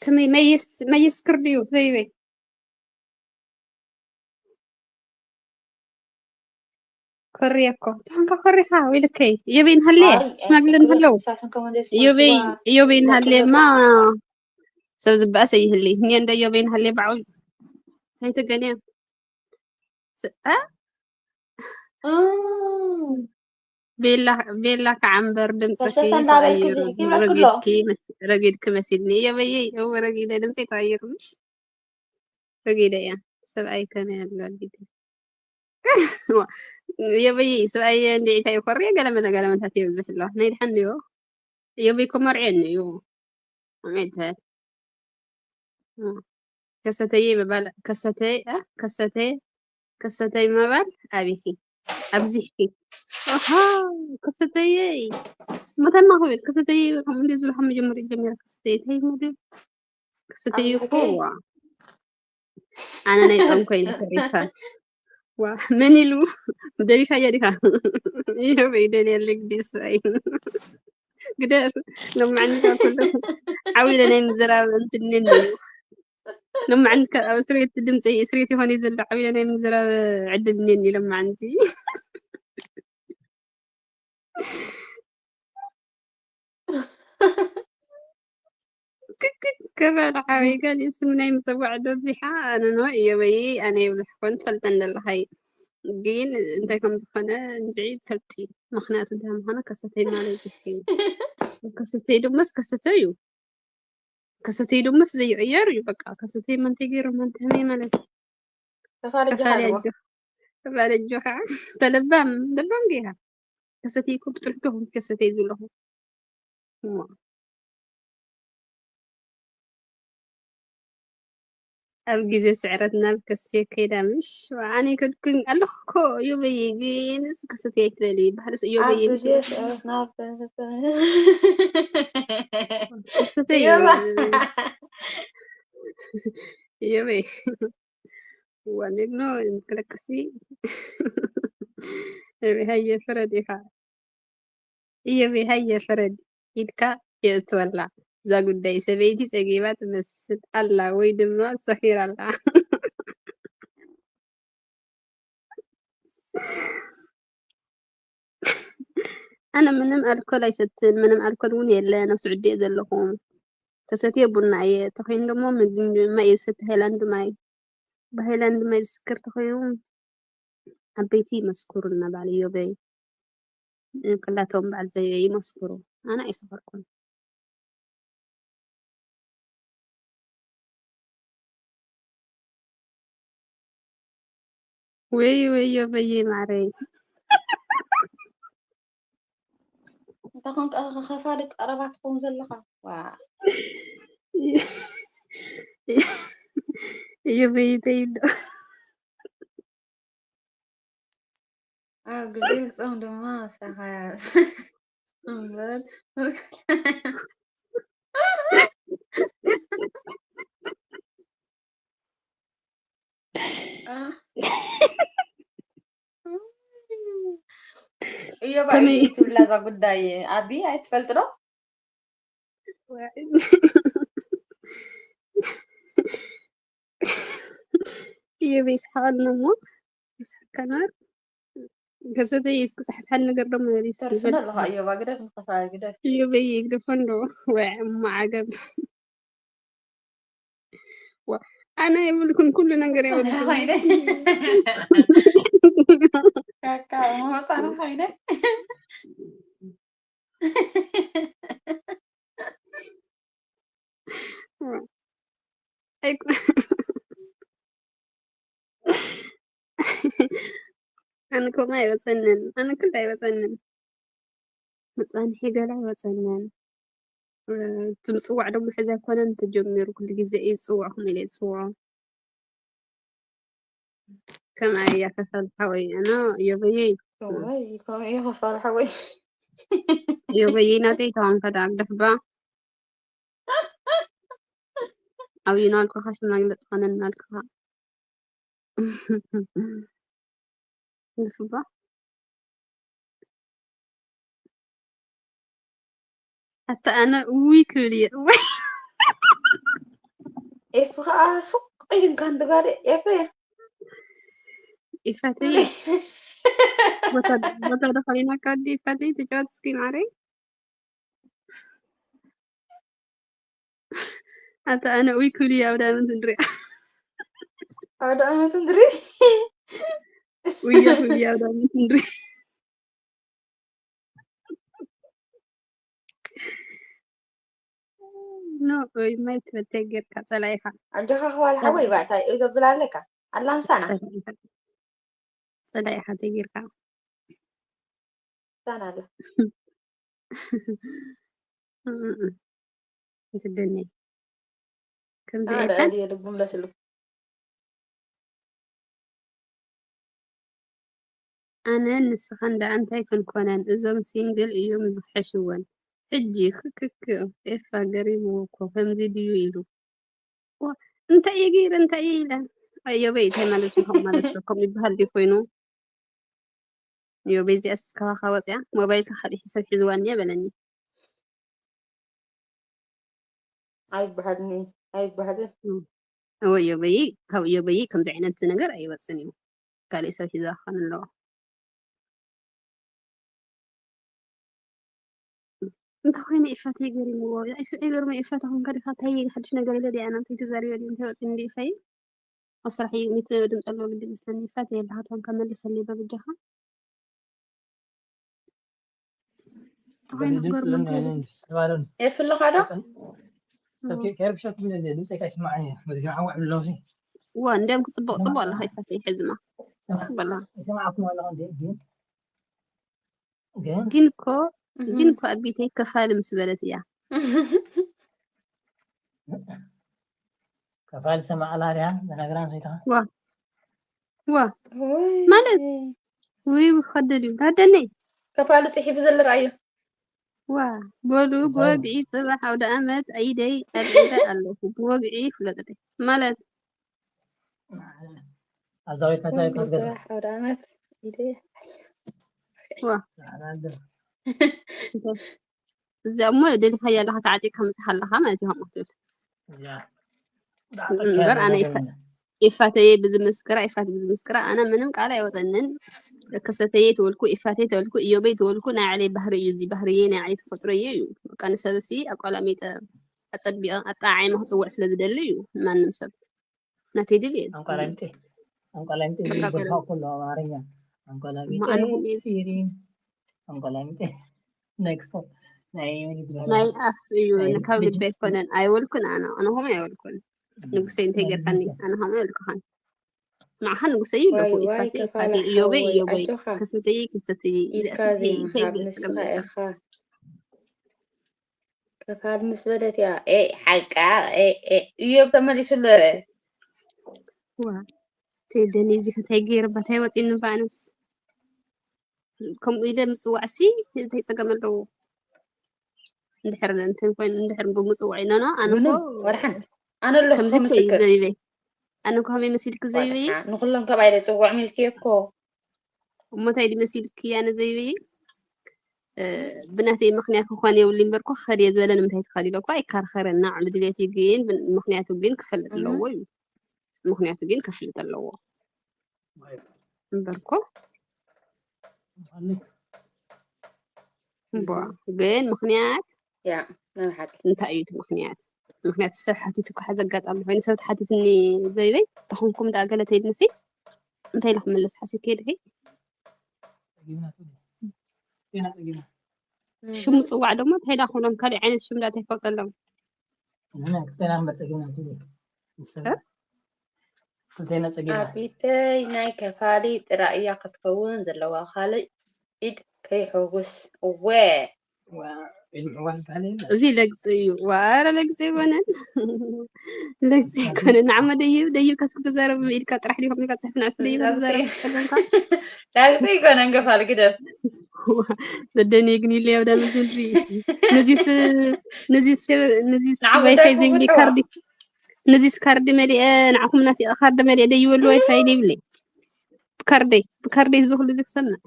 ከመይ መይስ መይስ ክርድዩ ዘይበይ ኮርየ እኮ ተኾንካ ኮሪኻ ወይልከይ እዮበይ ንሃልየ ሽማግለ ንሃለው እዮበይ እዮበይ ንሃልየማ ሰብ ዝበኣሰ ይህሊ እኔ እንደ እዮበይ ንሃልየ ባዕዊ እንታይ ተገንየ ቤላ ከዓ እምበር ድምፅኪ ተቐይሩ ረጊድኪ መሲልኒ እዮበየይ እወ ረጊደ ድምፀይ ተቐይሩ ምሽ ረጊደ እያ ሰብኣይ ከመይ ኣሎ ኣቢቲ የበይ ስብኣየ እንዲዒታ ይኮሪ ገለመለ ገለመታት የብዝሕ ኣሎ ናይ ድሓን ዮ የበይ ኮመርዕየኒ እዩ ኣሜተ ከሰተየ ምባል ከሰተየ ከሰተየ ከሰተይ ምባል ኣቢኪ ኣብዚሕኪ ኣሃ ከሰተየይ መተማ ክብል ከሰተየ ከም እንዲ ዝብሉ ካብ መጀመሪ ጀሚረ ከሰተየ እንታይ ይመድብ ክስትይ እኮ ዋ ኣነ ናይ ጾም ኮይኑ ተሪፋ ዋ መን ኢሉ ደሊኻዮ ዲኻ ይህበይ ደልየለ ግዲ ስበይ ግደር ሎማዕኒ ካብ ኩሉ ዓው ኢለ ናይ ምዝራብ እንትንን እዩ ሎማዕኒ ኣብ ስሬት ድምፂ ስሬት ይኾን እዩ ዘሎ ዓው ኢለ ናይ ምዝራብ ዕድል እኔኒ ሎማዕንቲ ክክክ ከበል ሓወይ ገሊኡ ስም ናይ ምፅዋዕ ዶ ኣብዚሓ ኣነ ኖ እዮበይ ኣነ የብዝሕ ኮን ትፈልጠን ዘለኻይ ግን እንታይ ከም ዝኾነ እንድዒ ትፈልጢ ምኽንያቱ እንታይ ምዃነ ከሰተይ ማለት ዝሕዩ ከሰተይ ድመስ ከሰተ እዩ ከሰተይ ድመስ ዘይቕየር እዩ በቃ ከሰተይ መንተይ ገይሩ መንተመይ ማለት ተፋለጆኻ ተለባም ለባም ጌራ ከሰተይ እኮ ብጥልዶ ከሰተይ ዝብለኹ ኣብ ግዜ ስዕረት ናብ ከሴ ከይዳ ምሽ ኣነ ከድኩኝ ኣለኹ እኮ እዮበይ ግንስ ከሰተይ ኣይትበሊ ባህልስ እዮበይ ኣብ ግዜ ስዕረት ናብ ከሰተይ እዮበይ እዮበይ እዋ ንግኖ ክለቅሲ እዮበይ ሃየ ፍረድ ኢኻ እዮበይ ሃየ ፍረድ ኢድካ የእትወላ እዛ ጉዳይ ሰበይቲ ጸጊባ ትመስል ኣላ ወይ ድማ ሰኺራ ኣላ ኣነ ምንም ኣልኮል ኣይሰትን ምንም ኣልኮል እውን የለን ኣብ ስዑዲ እየ ዘለኹ ተሰትየ ቡና እየ ተኮይኑ ደሞ ምግቢ ማይ እየ ዝሰቲ ሃይላንድ ማይ ብሃይላንድ ማይ ዝስክር ተኮይኑ ዓበይቲ ይመስክሩ እና በዓል እዮበይ ክላቶም በዓል ዘይበይ ይመስክሩ ኣነ ኣይሰኸርኩን ወይ ወዮ በየ ማረይ። እንተ ኾንካ ከፋሊ ቀረባ ትኸውን ዘለኻ። ዋ። እዮ በይተይ ዶ ኣብ ግዜ ጾም ድማ ምሳኻ እምበር። እዮባ ከመይ- እዩ ትብላ እዛ ጉዳይ። ኣቢ ኣይትፈልጥ ዶ? እዮበይ ይስሓቐልና እሞ ይስሓቀና። ከሰተይ እስኪ ዝሓድሓድ ነገር ደሞ መሊስ ተርስነ ይበልስ ኣለኻ እዮባ ግደፍ ንኸፋ ግደፍ። እዮበይ ይግደፎ እንዶ። ወይ እሞ ዓገብ። ዋ፣ ኣነ የብልኩን ኩሉ ነገር የብልኩን። ኮይነ ካካ መወፃና ኮይነ ኣይኮ- ኣነ ከምኡ ኣይወፀንን። ኣነ ክልተ ኣይወፀንን። መፃንሒ ገላ ኣይወፀንን። እ፣ እቲ ምፅዋዕ ደሞ ሕዚ ኣይኮነን ተጀሚሩ፣ ኩሉ ግዜ እየ ዝፅውዖ፣ ከምኡ ኢለ እየ ዝፅውዖ። ከምኣ እያ ከሳል ሓወይ። ኣነ እዮበየይ ወይ ከምኡ እዩ ከፋል ሓወይ። እዮበየይ ናተይ ተዋንከ ደኣ ግደፍባ። ዓብዩ ናልኩኻ ሽማግለ ትኾነን ናልኩኻ። ግደፍባ። ኣታ ኣነ እውይ ክብል እየ። እውይ ኤፍ ከዓ ሱቕ ኢልካ እንትጋደ ኤፍ ኢፋተይ ቦታ ቦታ ዶ ኮይና ካዲ ኢፋተይ ተጫወት እስኪ ማረይ። ኣታ ኣነ ኡይ ክብል እየ ኣውደ ኣመት እንድሪያ። ኣውደ ኣመት እንድሪ ኡየ ክብል እየ ኣውደ ኣመት እንድሪ። ኖ ኡይ ማይ ትበልተይ ጌርካ ጸላኢኻ ኣጆኻ ክዋል ሓወይ ባእታ እዩ ዘብል ኣለካ ኣላምሳና ጸላኢኻ ጸላኢኻ ተጌርካ ሳና ኣላ እንትደኒ ከምዚ ኣደ ኢልካ ኣድየ ልቡ ምለስሉ ኣነን ንስኻን ደኣ እንታይ ክንኮነን እዞም ሲንግል እዮም ዝሐሽወን ሕጂ ክክክ ኤፋ ገሪምዎ እኮ ከምዚ ድዩ ኢሉ ዋ እንታይ እየ ገይረ እንታይ እየ ኢለ ኣዮበይ እንታይ ማለት እዩ ከምኡ ማለት እዩ ከምኡ ይበሃል ድዩ ኮይኑ እዮበይ እዚኣ ስካባኻ ወፅያ ሞባይልካ ካልእ ሰብ ሒዝዋ እኒአ በለኒ ኣይበሃልን እዩ ኣይበሃልን እወ እዮበይ ካብ እዮበይ ከምዚ ዓይነት ነገር ኣይወፅን እዩ ካልእ ሰብ ሒዛ ክኾን ኣለዎ እንታይ ኮይነ ኢፋተይ ገሪምዎ ይገርመ ኢፋተ ኮንካ ዲኻ እንታይ ሓድሽ ነገር ኢለ ዲኣ ናተይ ተዛሪበ ድዩ እንታይ ወፂኒ ድዩ ኢፋይ ኣብ ስራሕ እዩ ሚት ድምፂ ኣለዎ ግዲ መስለኒ ኢፋተ የላሃት ኮንካ መልሰለይ በብጃኻ እንታይ ኮይነ ክገርመ እንታይ ኢለ የፍልኻ ዶ እዋ እንዲያም ክፅቡቅ ፅቡቅ ኣለካ ይፈትይ ሕዝማ ፅቡቅ ኣለካ ግን እኮ ግን እኮ ኣቢተይ ከፋሊ ምስ በለት እያ ከፋሊ ሰማዕ ኣላርያ ዝነግራ ንሪኢኻ ዋ ዋ ማለት ውይ ከደል እዩ ጋደነይ ከፋሊ ፅሒፉ ዘሎ ረኣዮ ዋ በሉ ብወግዒ ፅባሕ ኣውደ ኣመት ኢደይ ኣልዒለ ኣለኹ ብወግዒ ፍለጥለይ ማለት ኣዛዊት መዛዊት ክትገዛ ፅባሕ ኣውደ ኣመት ኢደይ ዋ እዚኣ እሞ ደሊኻያ ኣለኻ ተዓጢቕካ ምፅኻ ኣለኻ ማለት እዩ ከምኡ ክትብል እምበር ኣነ ይፈ- ይፋተየ ብዝምስክራ ይፋት ብዝምስክራ ኣነ ምንም ቃል ኣይወፀንን ከሰተየ ተወልኩ ይፋተየ ተወልኩ እዮበይ ተወልኩ ናይ ዓለይ ባህሪ እዩ እዚ ባህርየ ናይ ዓለይ ተፈጥሮየ እዩ በቃ ንሰብሲ ኣቋላሚጠ ኣፀቢቐ ኣጠዓዓይመ ክፅውዕ ስለ ዝደሊ እዩ ማንም ሰብ ናተይ ድልየት ኣንቋላሚጤ ኣንቋላሚጤ ተካፈሉ። ዝብል ኩሉ ኣማርኛ ኣንቋላሚጤ እማ ኣነ ሁሉ ሲሪን ኣንቋላሚጤ ኔክስት ናይ መን ዝበሃል ናይ ኣፍ እዩ ናይ ካብ ልጅ- ልቢ ኣይኮነን ኣይወልኩን ኣነ ኣነ ሆም ኣይወልኩን ንጉሰይ እንታይ ገርካኒ ኣነ ሆም ኣይወልኩኻን ንዓኻ ንጉሰይ ኣለኹ። ዋይ፣ ዋይ፣ ኢፋተይ፣ ከፋለ ኢፋተይ፣ እዮበይ፣ ሓወይ፣ እዮበይ። ኣጆኻ። ከሰተይ፣ ከሰተይ፣ ኢድካ ኢፋተይ፣ እንታይ ዘይምሃብ ይብል ንስኻ ጸገም ኣለዎ? ኢኻ። ከፋል ምስ በለት እያ። ኤ፣ ሓቃ፣ ኤ፣ ኤ፣ እዮብ ተመሊሱሉ። ዋ፣ ተይ ደኒ፣ እዚ ከታይ ገይረ፣ ባታይ ወጺኒ በኣነስ። ከምኡ ኢለ ምጽዋዕሲ እንታይ ጸገም ኣለዎ? እንድሕር እንትን ኮይኑ፣ እንድሕር ብምጽዋዕ፣ ኖ፣ ኖ፣ ኣነ ምንም፣ እኮ ወላ ሓንቲ። ኣነ ኣለኹ ከምዚ እኮ እዩ ምስክር። ዘቢበይ። ኣነ እኮ ከመይ መሲልኪ ዘቢበይ? ወላ፣ ንኹሎም ከማይ ኢለ ጽውዕ ሚልኪ እኮ። እሞ እንታይ ድዩ መሲልኪ ኣነ ዘቢበይ? እ፣ ብናተይ ምኽንያት ክኾን የብሉ እምበርኮ፣ ክኸድ እየ ዝበለ ንምንታይ ትኸዲ ኢለ እኮ ኣይከራኸረን። ንባዕሉ ድሌት እዩ ግን፣ ብን-፣ ምኽንያቱ ግን ክፈልጥ እህ። ኣለዎ እዩ። ምኽንያቱ ግን ከፍልጥ ኣለዎ። እምበርኮ እምቧ፣ ግን ምኽንያት ያ፣ ናይ ሓቂ። እንታይ እዩ እቲ ምኽንያት? ምኽንያት ሰብ ሓቲቱ እኮ ሓዚ ኣጋጣሚ ኮይኑ ሰብ ተሓቲትኒ ዘይበይ፣ ተኾንኩም ደኣ ገለ ተይልንሲ፣ እንታይ ኢለ ክምልስ ሓሲብኪ ድኺ? እም። ሽም ምጽዋዕ ደሞ እንታይ ኢለ ክብሎም? ካልእ ዓይነት ሽም ደኣ እንታይ ከውጸሎም? ንሕና ክልቴና እምበር ጸጊብና ትብሊ። ንሰብ እ? ክልቴና ጸጊብና። ኣቢተይ ናይ ከፋሊ ጥራይ እያ ክትከውን ዘለዋ፣ ካልእ ኢድ ከይሕውስ። እወ። ዋ፣ ኢድ ምሕዋስ ዝበሃል የለን። እዚ ለግጺ እዩ። ዋ፣ ኧረ ለግጺ ኣይኮነን። ለግጺ ኣይኮነን። ንዓመ ደይብ፣ ደይብ ካስ ክትዛረብ ኢድካ ጥራሕ ዲኻ ኢልካ ትጽሕፍ፣ ንዕስ ደይብ ለግጺ። ትዛረብ ጸገምካ። ለግጺ ኣይኮነን፣ ከፋሊ ግደፍ። ዋ፣ ዘደኒ ግን ይለይ ኣብ ዳመት ምድሪ። ነዚስ፣ ነዚስ ሸ-፣ ነዚስ ንዓ ዋይፋይ ጉዳይኩም ዘይብለይ ፍትሕዎ። ካርዲ፣ ነዚስ ካርዲ መሊአ፣ ንዓኹም ናፊቐ ካርዲ መሊአ ደይበሉ ዋይፋይ ዘይብለይ። ብካርደይ፣ ብካርደይ እዚ ኩሉ እዚ ክሰምዕ።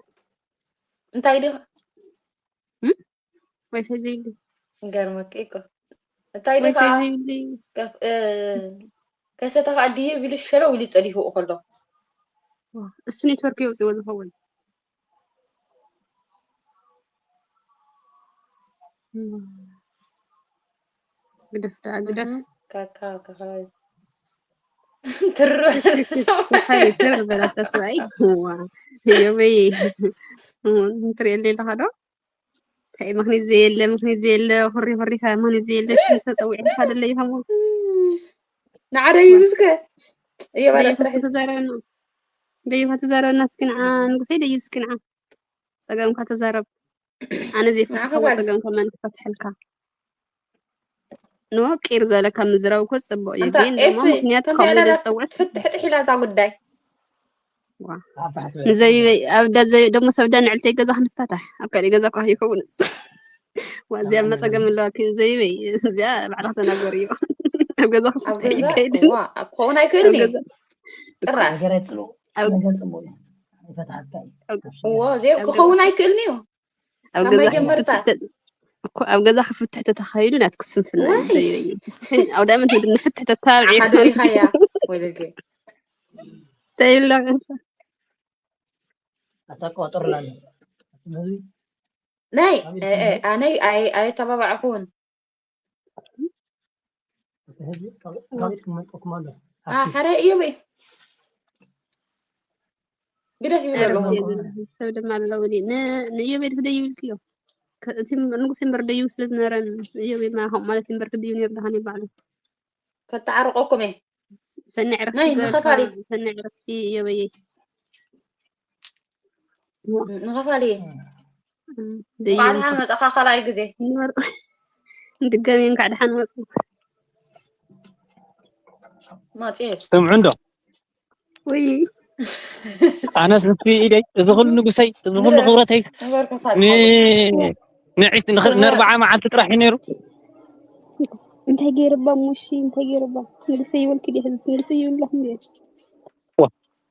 እንታይ ዲኻ? እም? ዋይፋይ ዘይብለይ። ይገርመኪ እኮ። እንታይ ዲኻ? ዋይፋይ ዘይብለይ። ከፍ-፣ እ፣ ከሰተ ኸኣ ድየ ቢሉ ሸለው ኢሉ ጸዲፉ ከሎ። ዋ፣ እሱ ኔትወርክ የውጽእዎ ዝኸውን። እም። ግደፍ ደኣ፣ ግደፍ። እህ፣ ካካ፣ ካካ። ትርር በል፣ ትርር በል፣ ኣታ ሰብኣይ። ዋ፣ እዮበይ። እም፣ ትርእየለይ ኣለኻ ዶ? እንታይ ምኽኒት ዘየለ፣ ምኽኒት ዘየለ፣ ሁሪ ሁሪኻ ምኽኒት ዘየለ፣ ሽም ሰብ ጸዊዕልካ ደለ ይኸውን። ንዓ ደይብ እስከ። እዮባ ደይብ እስከ ስራሕ። ተዛረበና። ደይብ ተዛረበና እስኪ ንዓ፣ ንጉሰይ ደይብ እስኪ ንዓ። ጸገምካ ተዛረብ። ኣነ ንዓ ዘይፈትሐዎ ከባል። ጸገምካ መን ክፈትሐልካ? ኖ፣ ቂር ዘለካ ምዝራብ እኮ ጽቡቕ እዩ፣ ኣንታ ግን ደሞ ኤፊ፣ ምኽንያት ከምኡ ከምኡ ኢለ ኢላ ዝጸውዕስ ፍትሕ ጥሒላ እዛ ጉዳይ። ዋ። ኣባሕት በል። ንዘቢበይ፣ ኣብ ዳ ዘቢ-፣ ደሞ ሰብ ዳ ንዕልተይ ገዛ ክንፋታሕ። ኣብ ካልእ ገዛ እኳ ይኸውን። ዋ፣ እዚኣ ኣብ መጸገም ገዛ። ኣለዋ፣ ኪ-፣ ዘይበይ፣ እዚኣ ባዕልኻ ተናገርዮ። ኣብ ገዛ ኣብ ክፍትሕ ገዛ? ይከይድ። ዋ፣ ኣብ ክኸውን ኣይክእልን ኣብ እዩ። ገዛ። ጭራሽ። ነገር ጽቡቕ፣ ኣብ ነገር ጽቡቕ እዩ። ይፈትሓካ እዩ። ኣብ እዎ፣ ዘይ-፣ ኣብ ገዛ ክኸውን ኣይክእልን እዩ። ኣብ ካብ ገዛ መጀመርታ። ክፍትሕ ተ-፣ እኮ ኣብ ገዛ ክፍትሕ ተተኻይዱ ናትኪ ስንፍና እዩ ዋይ። ዘይበይ። ንስኺ ኣውዳመት ንፍትሕ ተታብዒ ኣሓ፣ ዶ ኢኻ እያ? ወይ ደገ። ተይብላ። ኣታ ቆጥርና ኣሎ። ነዚ ናይ፣ ኣቤት እ፣ እ፣ ነዚ ኣነይ ኣይ-፣ ኣይተባባዕኹን። እቲ ህዝቢ ካብ፣ ካብ ቤት ክመልጠኩም ኣሎ። ኣ፣ ሓብቲ። ሓረ እዩ በይ። ግደፍ ይብል ኧረ ኣለኹ። ብዘይ ዘረባ ሰብ ድማ ኣለውኒ። ን-፣ ንእዮቤድ ክደይብልክዮ። ከ-፣ እቲ ንጉስ እምበር ደይቡ ስለ ዝነበረን እዮቤድ ማ-፣ ከምኡ ማለት እምበር ክድይቡ ነይሩ ደሃን ይባዕሉ። ከተዓርቆኩም እየ። ስ-፣ ሰኒ ዕረፍቲ ናይ ገበርካ፣ ንኸፋሊ። ሰኒ ዕረፍቲ እዮበየ። ንኸፋሊ። እም፣ እንኳዕ ደይቡ ደሓን መጻኻ ካልኣይ ግዜ። ንበር-፣ ንድጋሚ እንኳዕ ደሓን መጹ። መጽየ። ስምዑ እንዶ። ወይ። ኣነስ ንሱ ኢደይ፣ እዚ ኩሉ ንጉሰይ፣ እዚ ኩሉ ንበር-፣ ክብረተይ፣ ንበር ከፋሊ ን-፣ ሓወይ። ንዒስ ንኽ-፣ ንበር። ንኣርባዓ መዓልቲ ጥራሕ እዩ ነይሩ። እንታይ ገይርባ እሞ እሺ፣ እንታይ ገይርባ? ንጉሰይ ይበልኪ ድየ? ሕዝስ ንጉሰይ ይብላኹም ድየ?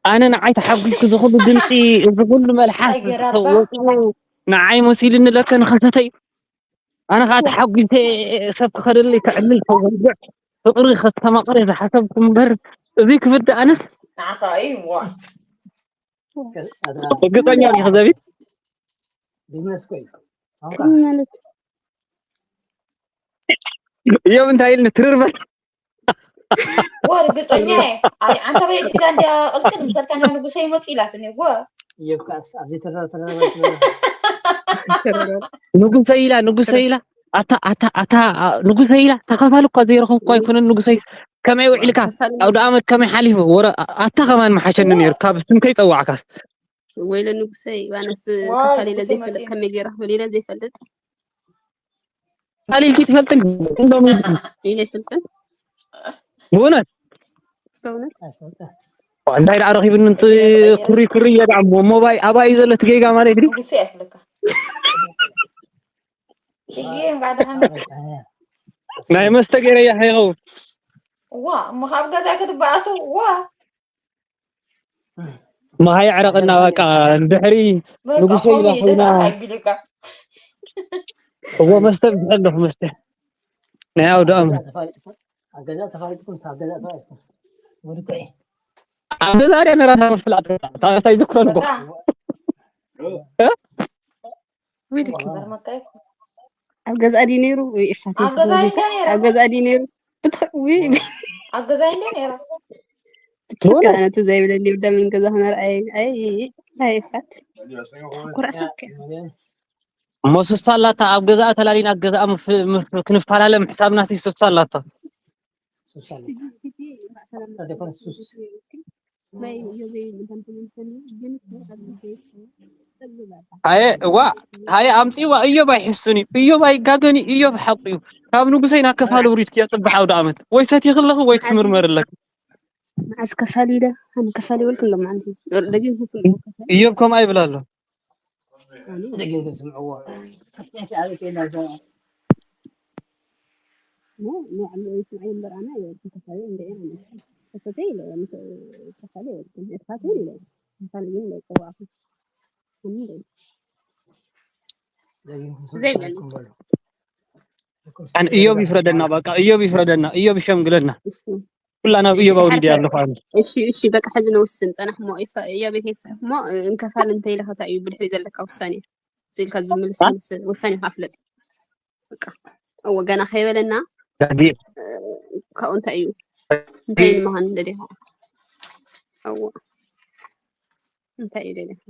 ኣነ ንዓይ ተሓጒስኩ፣ እዚ ኩሉ ድምፂ፣ እዚ ኩሉ መልሓስ እንታይ ገይራባ? ወፂኡ ንዓይ መሲሉኒ ለከ ንኸሰተ እዩ። ኣነ ከዓ ተሓጒሰ ሰብ ክኸደለይ ከዕልል ከወግዕ ፍቕሪ ከተማቕረ ዝሓሰብኩ እምበር እዚ ክብድ ኣነስ ንዓኻ እዩ እዋ። ርግፀኛ ዲኺ ዘቢት? ቢዝነስ እኮ እዩ። ኣውቃ። ቅድሚ ማለት እዮም እንታይ ኢልኒ ትርር በል። ወ ርግፀኛ እየ። ኣይ፣ ኣንታ በይ ሒዛ እንድያ ቅልቅል ምሰልካ ናይ ንጉሰይ መፂ ኢላትኒ። ወ እዮብ ከኣስ ኣብዚ ተዛ-፣ ተዛረበ ትበላ። ንጉሰይ ኢላ፣ ንጉሰይ ኢላ። ኣታ፣ ኣታ፣ ኣታ፣ ኣ፣ ንጉሰይ ኢላ። ተኸፋሊ እኳ ዘይረኸብኩ ኣይኮነን ንጉሰይ። ከመይ ውዒልካ? ኣውደ ኣመት ከመይ ሓሊፉ? ወረ ኣታ ከማን ምሓሸኒ ነይሩ ካብ ስም ከይጸዋዕካስ። ወይለ ንጉሰይ፣ ኣነስ ከፋሊለ ዘይፈልጥ ከመይ ገይረ ክብል ኢለ ዘይፈልጥ። ሓሊልኪ ትፈልጥን? ኢለ ይፈልጥን። ብእውነት በእውነት እንታይ ደኣ ረኺብኒ እንት ኩሪ ኩሪ እየ ደኣ እሞ እሞ ባይ ኣባይ ዘሎ እቲ ጌጋ ማለት ድዩ? ንጉሰ ያፍልካ። እዬ እንኳ ደሓን ናይ መስተ ገይረ እያ ከይኸውን ዋ እሞ ካብ ገዛ ክትበኣሱ ዋ መሃይ ዕረቕና በቃ ድሕሪ ንጉሰ ኢላ ኮይና ቢልካ እዎ መስተ ብዝሐ ኣለኹ መስተ ናይ ኣውደ ኣመት ተፋሊጥኩም ኣብ ገዛ ተፋሊጥኩም ኣብ ገዛ ተፋሊጥኩም ውድኩዒ ኣብ ገዛ ርያ ነራታ ምፍላጥ ታታ ይዝክረን እኮ ኣብ ገዛ ድዩ ነይሩ? ወይ እፋት ኣብ ገዛ እንደ ነይረ ኣብ ገዛ ድዩ ነይሩ? ብትኽ- ውይ፣ ኣብ ገዛ እንደ ነይረ ብትኽክል ኣነ ትዝ ኣይብለኒ። ብዳ ምን ገዛ ክነርኣየ። ኣይ፣ ኣይ፣ እፋት። ኩርዕ ሰብ እኮ። እሞ ስሳ ኣላታ ኣብ ገዛኣ ተላሊና ኣብ ገዛኣ ምፍ- ምፍ- ክንፈላለ ምሕሳብና ሲ ስሳ ኣላታ ሱስ ኣሎ። ተደፈረ ሱስ ኣየ እዋ ሃየ ኣምፅዋ እዮብ ኣይሕሱን እዩ እዮብ ኣይጋገን እዩ እዮብ ሓቁ እዩ ካብ ንጉሰይ ናብ ከፋሊ ውሪድኪ እያ ፅባሕ ኣውደ ኣመት ወይ ሰትየ ከለኹ ወይ ክትምርመሪ ኣለኪ መዓስ ከፋሊ ኢለ ኣነ ከፋሊ ይበልኩ ኣሎ ማለት እዩ። ደጊም ክስምዑ ከፋሊ እዮብ ከምኣ ይብል ኣሎ ደጊም ስምዕዎ ንባዕሉ ይስምዐ እምበር ኣነ ኣይበልኩ ከፋሊ እንደ ከፈተ ኢለ ከፋሊ ይበልኩ እጥፋት እውን ኢለ ከፋሊ ግን እንዳይፀዋዕኩ ኣን እዮብ ይፍረደና በቃ እዮብ ይፍረደና እዮብ ይሸምግለና ኩላና እዮብ ኣውሪድ ኣለኹ ኣነ እሺ እሺ በቃ ሕዚ ንውስን ጸናሕ ሞ እያ ቤት ይጽሕፍ ሞ እንከፋል እንተ ኢለ ከታ እዩ ብድሕሪ ዘለካ ውሳኔ ስልካ ዝምልስ ውሳኔ ካፍለጥ በቃ እወ ገና ከይበለና ካብኡ እንታይ እዩ እንታይ ንምዃን ደሊኻ እወ እንታይ እዩ ደሊኻ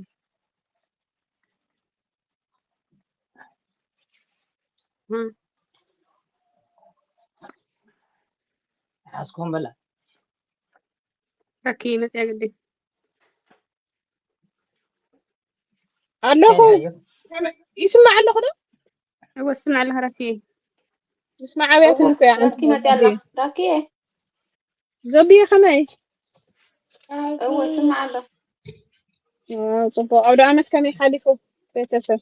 ሓዝኩም በላ ረኪ መፅያ ግዲ ኣለኹ ይስማዕ ኣለኹ ዶ እወ ስማዕ ኣለኻ ረኪ ይስማዕ ኣብያት ንኮ ራኪ መፅያ ኣላ ራኪ ዘብየ ከመይ እወ ስማዕ ኣሎ ጽቡቅ ኣውደ ኣመት ከመይ ሓሊፉ ቤተሰብ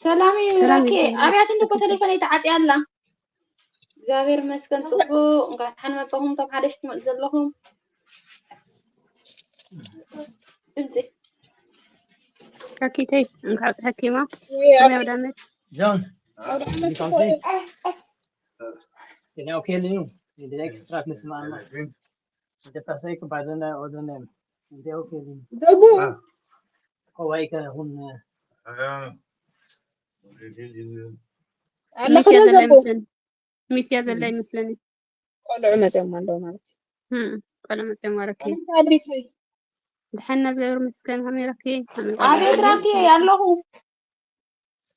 ሰላም እዩ ራኪ ኣብያት እንኮ ተሌፎነይ ተዓፅያ ኣላ እግዚኣብሔር ይመስገን ፅቡቅ እንኳዕ ደሓን መፀኹም እቶም ሓደሽቲ ትመፁ ዘለኹም ድምፂ ራኪተይ እንኳዕ ፅሐኪማ ከመይ ኣውደ ኣመት ጆን ኣውደ ዓመት ኦኬ ልዩ ድላይ ክስትራት ንስማዕና ደፋሳይ ክባዘና ኦዘና ኦኬ ልዩ ዘቡ ከዋይ ከሁን ኣለኹ ሚትያ ዘላ ዘቡ ይመስለኒ ሚትያ ዘላ ይመስለኒ ቆልዑ መፅኦም ኣለዉ ማለት እዩ እም፣ ቆልዑ መፅኦም ወረኪ ኣቤተይ ድሓና ዝገብር ምስከን ከመይ ረኪ ከመይ ኣቤት ራኪ ኣለኹ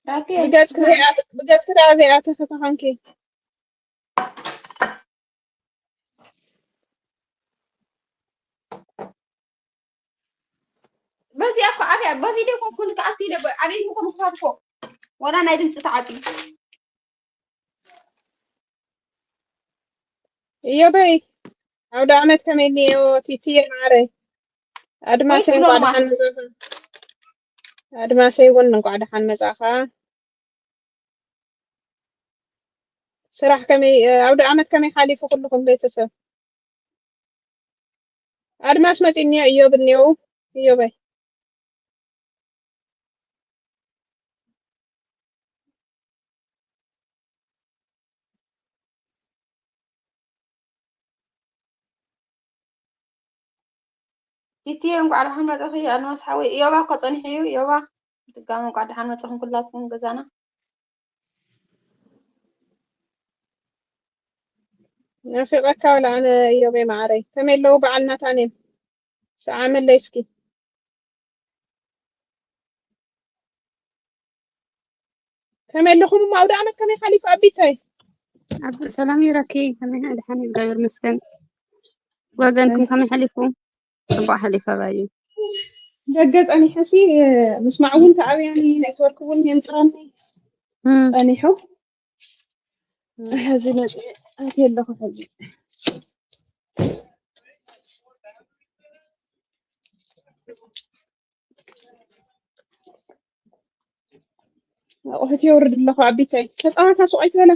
ራኪ ብገጽኪ ዘይኣት- ብገጽኪ ደኣ ዘይኣተኺ ተኾንኪ በዚ እኮ ኣብያ በዚ ደኮ ኩን ከኣቲ ኢለ ኣቤት ምኮ ምክፋት ፎ ወላ ናይ ድምፂ ተዓፂ እዮበይ ኣውደ ዓመት ከመይ እኒኦ ቲቲ ማዕረ ኣድማሰይ ወይ እንኳዕ ኩሎማ። ደሓን መጻኻ ኣድማሰይ እውን እንኳዕ ደሓን መጻኻ ስራሕ ከመይ ኣውደ ዓመት ከመይ ሓሊፉ ኩልኹም ቤተሰብ ኣድማስ መፂ እኒኦ እዮብ እኒኦ እዮበይ ቲቲ እንኳዕ ደሓን መጻኺ ኣድማስ ሓወይ እዮባ እኮ ጸኒሑ እዩ እዮባ ድጋሚ እንኳዕ ደሓን መጻኹም ኩላትኩም ገዛና ናፊቐካ ወላ ኣነ እዮበይ ማዓረይ ከመይ ኣለዉ በዓል ናታኔም ሰዓመለይ እስኪ ከመይ ኣለኹም እሞ ኣውደ ዓመት ከመይ ሓሊፉ ኣቢተይ ኣብ ሰላም ይረኪ ከመይ ሓ- ደሓን እዩ፣ እግዚኣብሔር ይመስገን። ወገንኩም ከመይ ሓሊፉ? ጽቡቅ ሓሊፉ ኣባይ። ደገ ጸኒሐሲ ምስማዕ እውን ተኣብያኒ፣ ኔትወርክ እውን የንጥረኒ እም፣ ጸኒሑ። ሕዚ መጽ ኣትየ ኣለኹ። ሕዚ ኣቑሑት የውርድ ኣለኹ። ኣቢተይ ተጻዋታ ሱቕ ኣይትበላ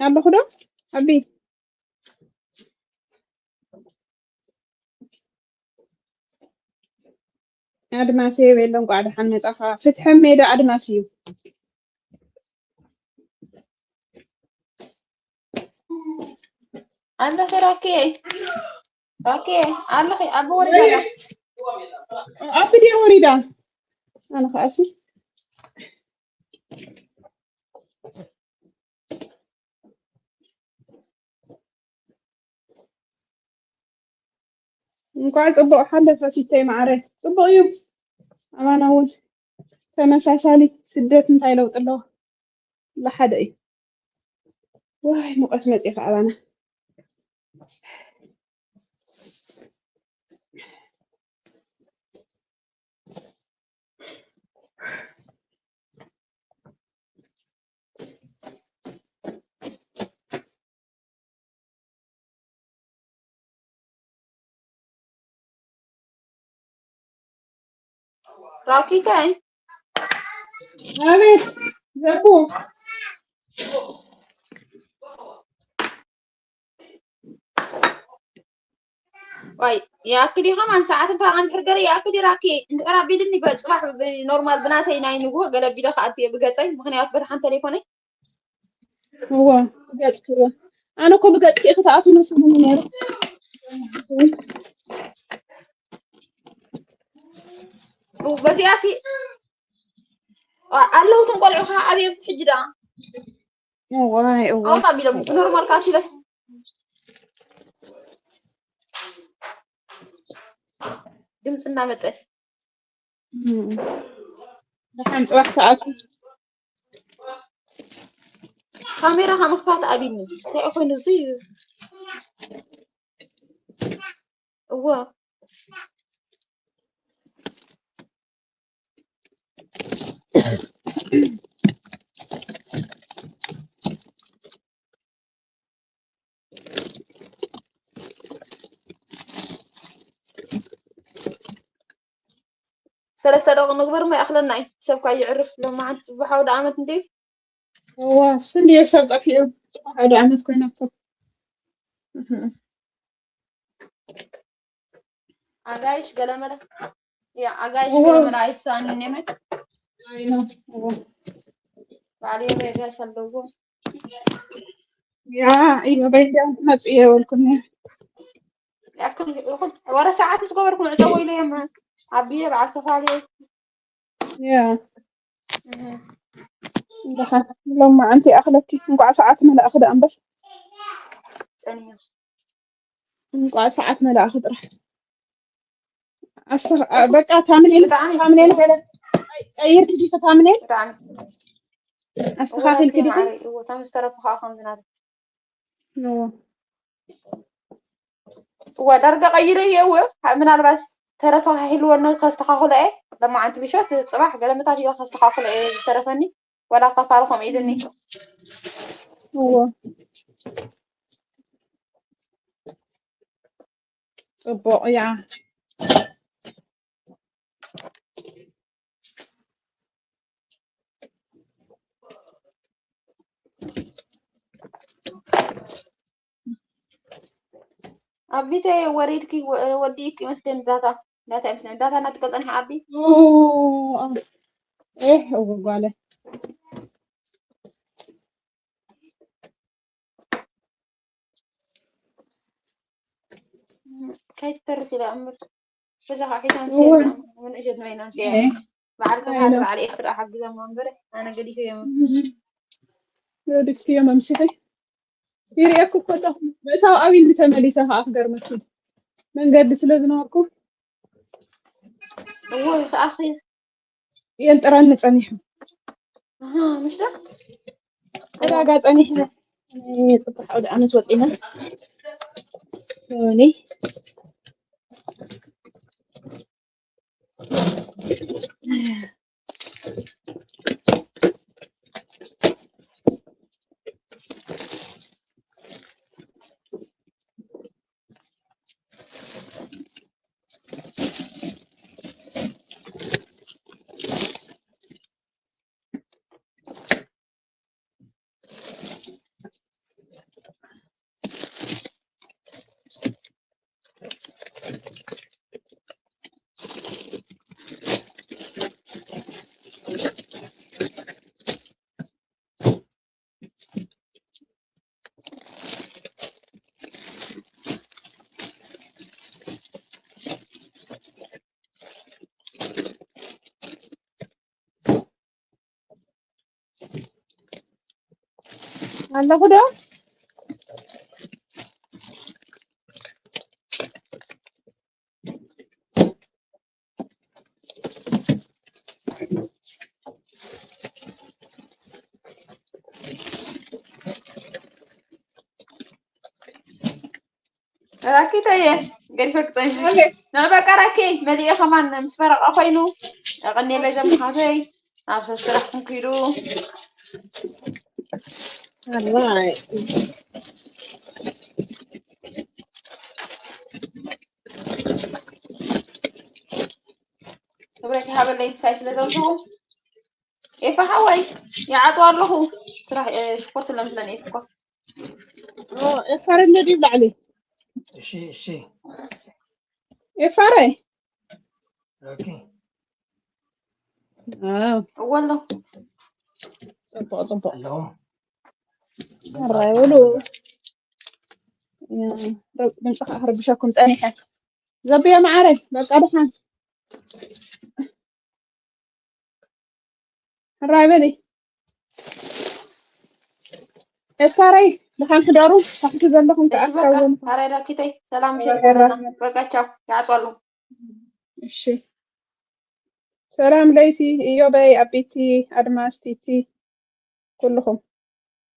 ኣለኹ ዶ ኣቢ? ኣድማስ የቤሎ፣ እንቋዕ ደሓን መጻኻ። ፍትሐ ሜዳ ኣድማስ እዩ። ኣለኺ ራኬ፣ ራኬ ኣለኺ። ኣቢ ወሪዳ ኣላ። ኣቢ ድያ ወሪዳ? ኣነ ከኣሲ እንኳዕ ጽቡቕ ሓለፈ ሲተይ መዓረይ። ጽቡቕ እዩ። ኣባና እውን ተመሳሳሊ ስደት እንታይ ለውጢ ኣለዎ? ዝሓደ እዩ። ዋይ ሙቐት መፂኻ ኣባና። ራኪከይ ኣቤት ዘቡ ዋይ ያክዲ ከማን ሰዓት እንኳን እንድሕር ገረ ያክዲ ራኪ እንድሕር ኣቢልኒ በጽባሕ ብኖርማል ብናተይ ናይ ንግሆ ገለቢለ ከኣትየ ብገጸይ ምክንያቱ በታ ሓንቲ ቴሌፎነይ እወ ብገጽኪ እወ ኣነ እኮ ብገጽኪ ክትኣትውኒ ሰሙኑ ነይሩ በዚኣ ሲ ኣለዉ እቶም ቆልዑ ከዓ ኣብዮም ሕጂ ደኣ እዋይ እወ ኣውጣ ቢሎም ብኖርማል ካፊለስ ድምፂ እናመፀ ደሓን ፅባሕ ትኣቱ ካሜራ ካብ ምኽፋት ኣቢኒ እንታይ ኮይኑ እዚ እወ ሰለስተ ደቂቕ ንግበር እሞ ይኣኽለና እዩ። ሰብካ ይዕርፍ ሎማዓንቲ ጽቡሕ ኣውደ ኣመት እንድዩ። እዋ ስንድየ ሰብ ጠፊኡ ጽቡሕ ኣውደ ኣመት ኮይናቶ። ኣጋይሽ ገለመለ ያ ኣጋይሽ ገለመለ ኣይሳን ኔመ ባዕልዮም የጋይሽ ኣለዎም። ያ እዮ በይንዲኦም ክመፁ እየ በልኩም ነይረ። ያክል ይኹን ወረ ሰዓት ምስ ገበርኩም ዕፀው ኢለ እዮም ኣብየ በዓል ተፋልየ ያ ደሓን ሎማዓንቲ ኣኽለኪ እንኳዕ ሰዓት መላእኺ ደኣ እምበር ጸኒሑ እንኳዕ ሰዓት መላእኺ ጥራሕ ኣስ- ኣ- በቃ ታምኔል ብጣዕሚ ታምኔል ገለ ቀይር ዲኺ ታምኔል ብጣዕሚ ኣስተኻኺልኪ ዲኺ ማዕረ እዎ ታም ዝተረፈ ከዓ ከምዚ ናት እዎ እዋ ዳርጋ ቀይረ እየ እወ ምናልባት ተረፈ ሂልወኒ ከስተኻኽሎ እየ ለማዓንቲ ምሸት ፅባሕ ገለመታት ኢለ ከስተኻኽሎ እየ ዝተረፈኒ ወላ ከፋሉ ከምኡ ኢልኒ እዎ ጽቡቕ እያ ኣብ ቢተ ወሪድኪ ወ- ወዲእኪ ይመስለኒ ዳታ ዳታ ይመስለኒ ዳታ እናትቀልጠን ሓ ኣቢ ኦ፣ ኦ። ኤህ እወ ጓለ ከይትተርፍ ኢላ እምር በዛ ከዓ ሒታ እወ ምንእሸት ናይና ምፅያ ኤህ በዓል ኣይ ከፋል ነው በዓል ኤርትራ ሓግዛ እምበር ኣነ ገዲፈ እዮም ወዲፍክዮ መምሲኺ ይርእየኩ ከለኹ ምእታው ኣብይ እንዲ ተመሊሰ ከዓ ክገርመኪ መንገዲ ስለ ዝነበርኩ እዎ ከኣኺ የንጥረኒ ጸኒሑ ኣሃ፣ ምሽ ዶ? ዕዳጋ ጸኒሕና። ጽቡቅ ዓውደ ዓመት ወጺና። ሶኒ። ኣለኹ ዶ? ራኪተየ ገዲፈ ክጠይቅ። ንዕ በቃ ራኪ መሊኤ ከማን ምስ ፈረቃ ኮይኑ። ኣቐኔለይ ዘመሓዘይ ኣብ ሰብ ስራሕኩም ክይዱ። ኣላይ። ክብረት ይሃበለይ ምሳይ ስለ ዘለኹ። ኤፋ ሓወይ ይዓጥዋ ኣለኹ። ስራሕ ሽኮር ስለ ምስለን ኤፍ እኮ። ኤፋረ እንደ ዲብ ላዕሊ። እሺ እሺ። ኤፋረ። ኦኬ። ኣዎ። እወ ኣሎ። ጽቡቕ ጽቡቕ። ኣለኹ። ኣራይ ወሉ። ድምፅኻ ክርብሸኩም ጸኒሐ። ዘብየ መዓረ በቃ ድሓን። ሕራይ በሊ። ኤፋረይ ድሓን ሕደሩ። ታሕቲ ዘለኹም እሺ በቃ። ተኣከቡ። ሕራይ ዳኪተይ ሰላም ምሸት ይኹንልና። በቃ ቻው። ይዓጽዋሉ። እሺ። ሰላም ለይቲ፣ ኢዮበይ፣ ኣቢቲ፣ ኣድማስ፣ ቲቲ፣ ኩልኹም።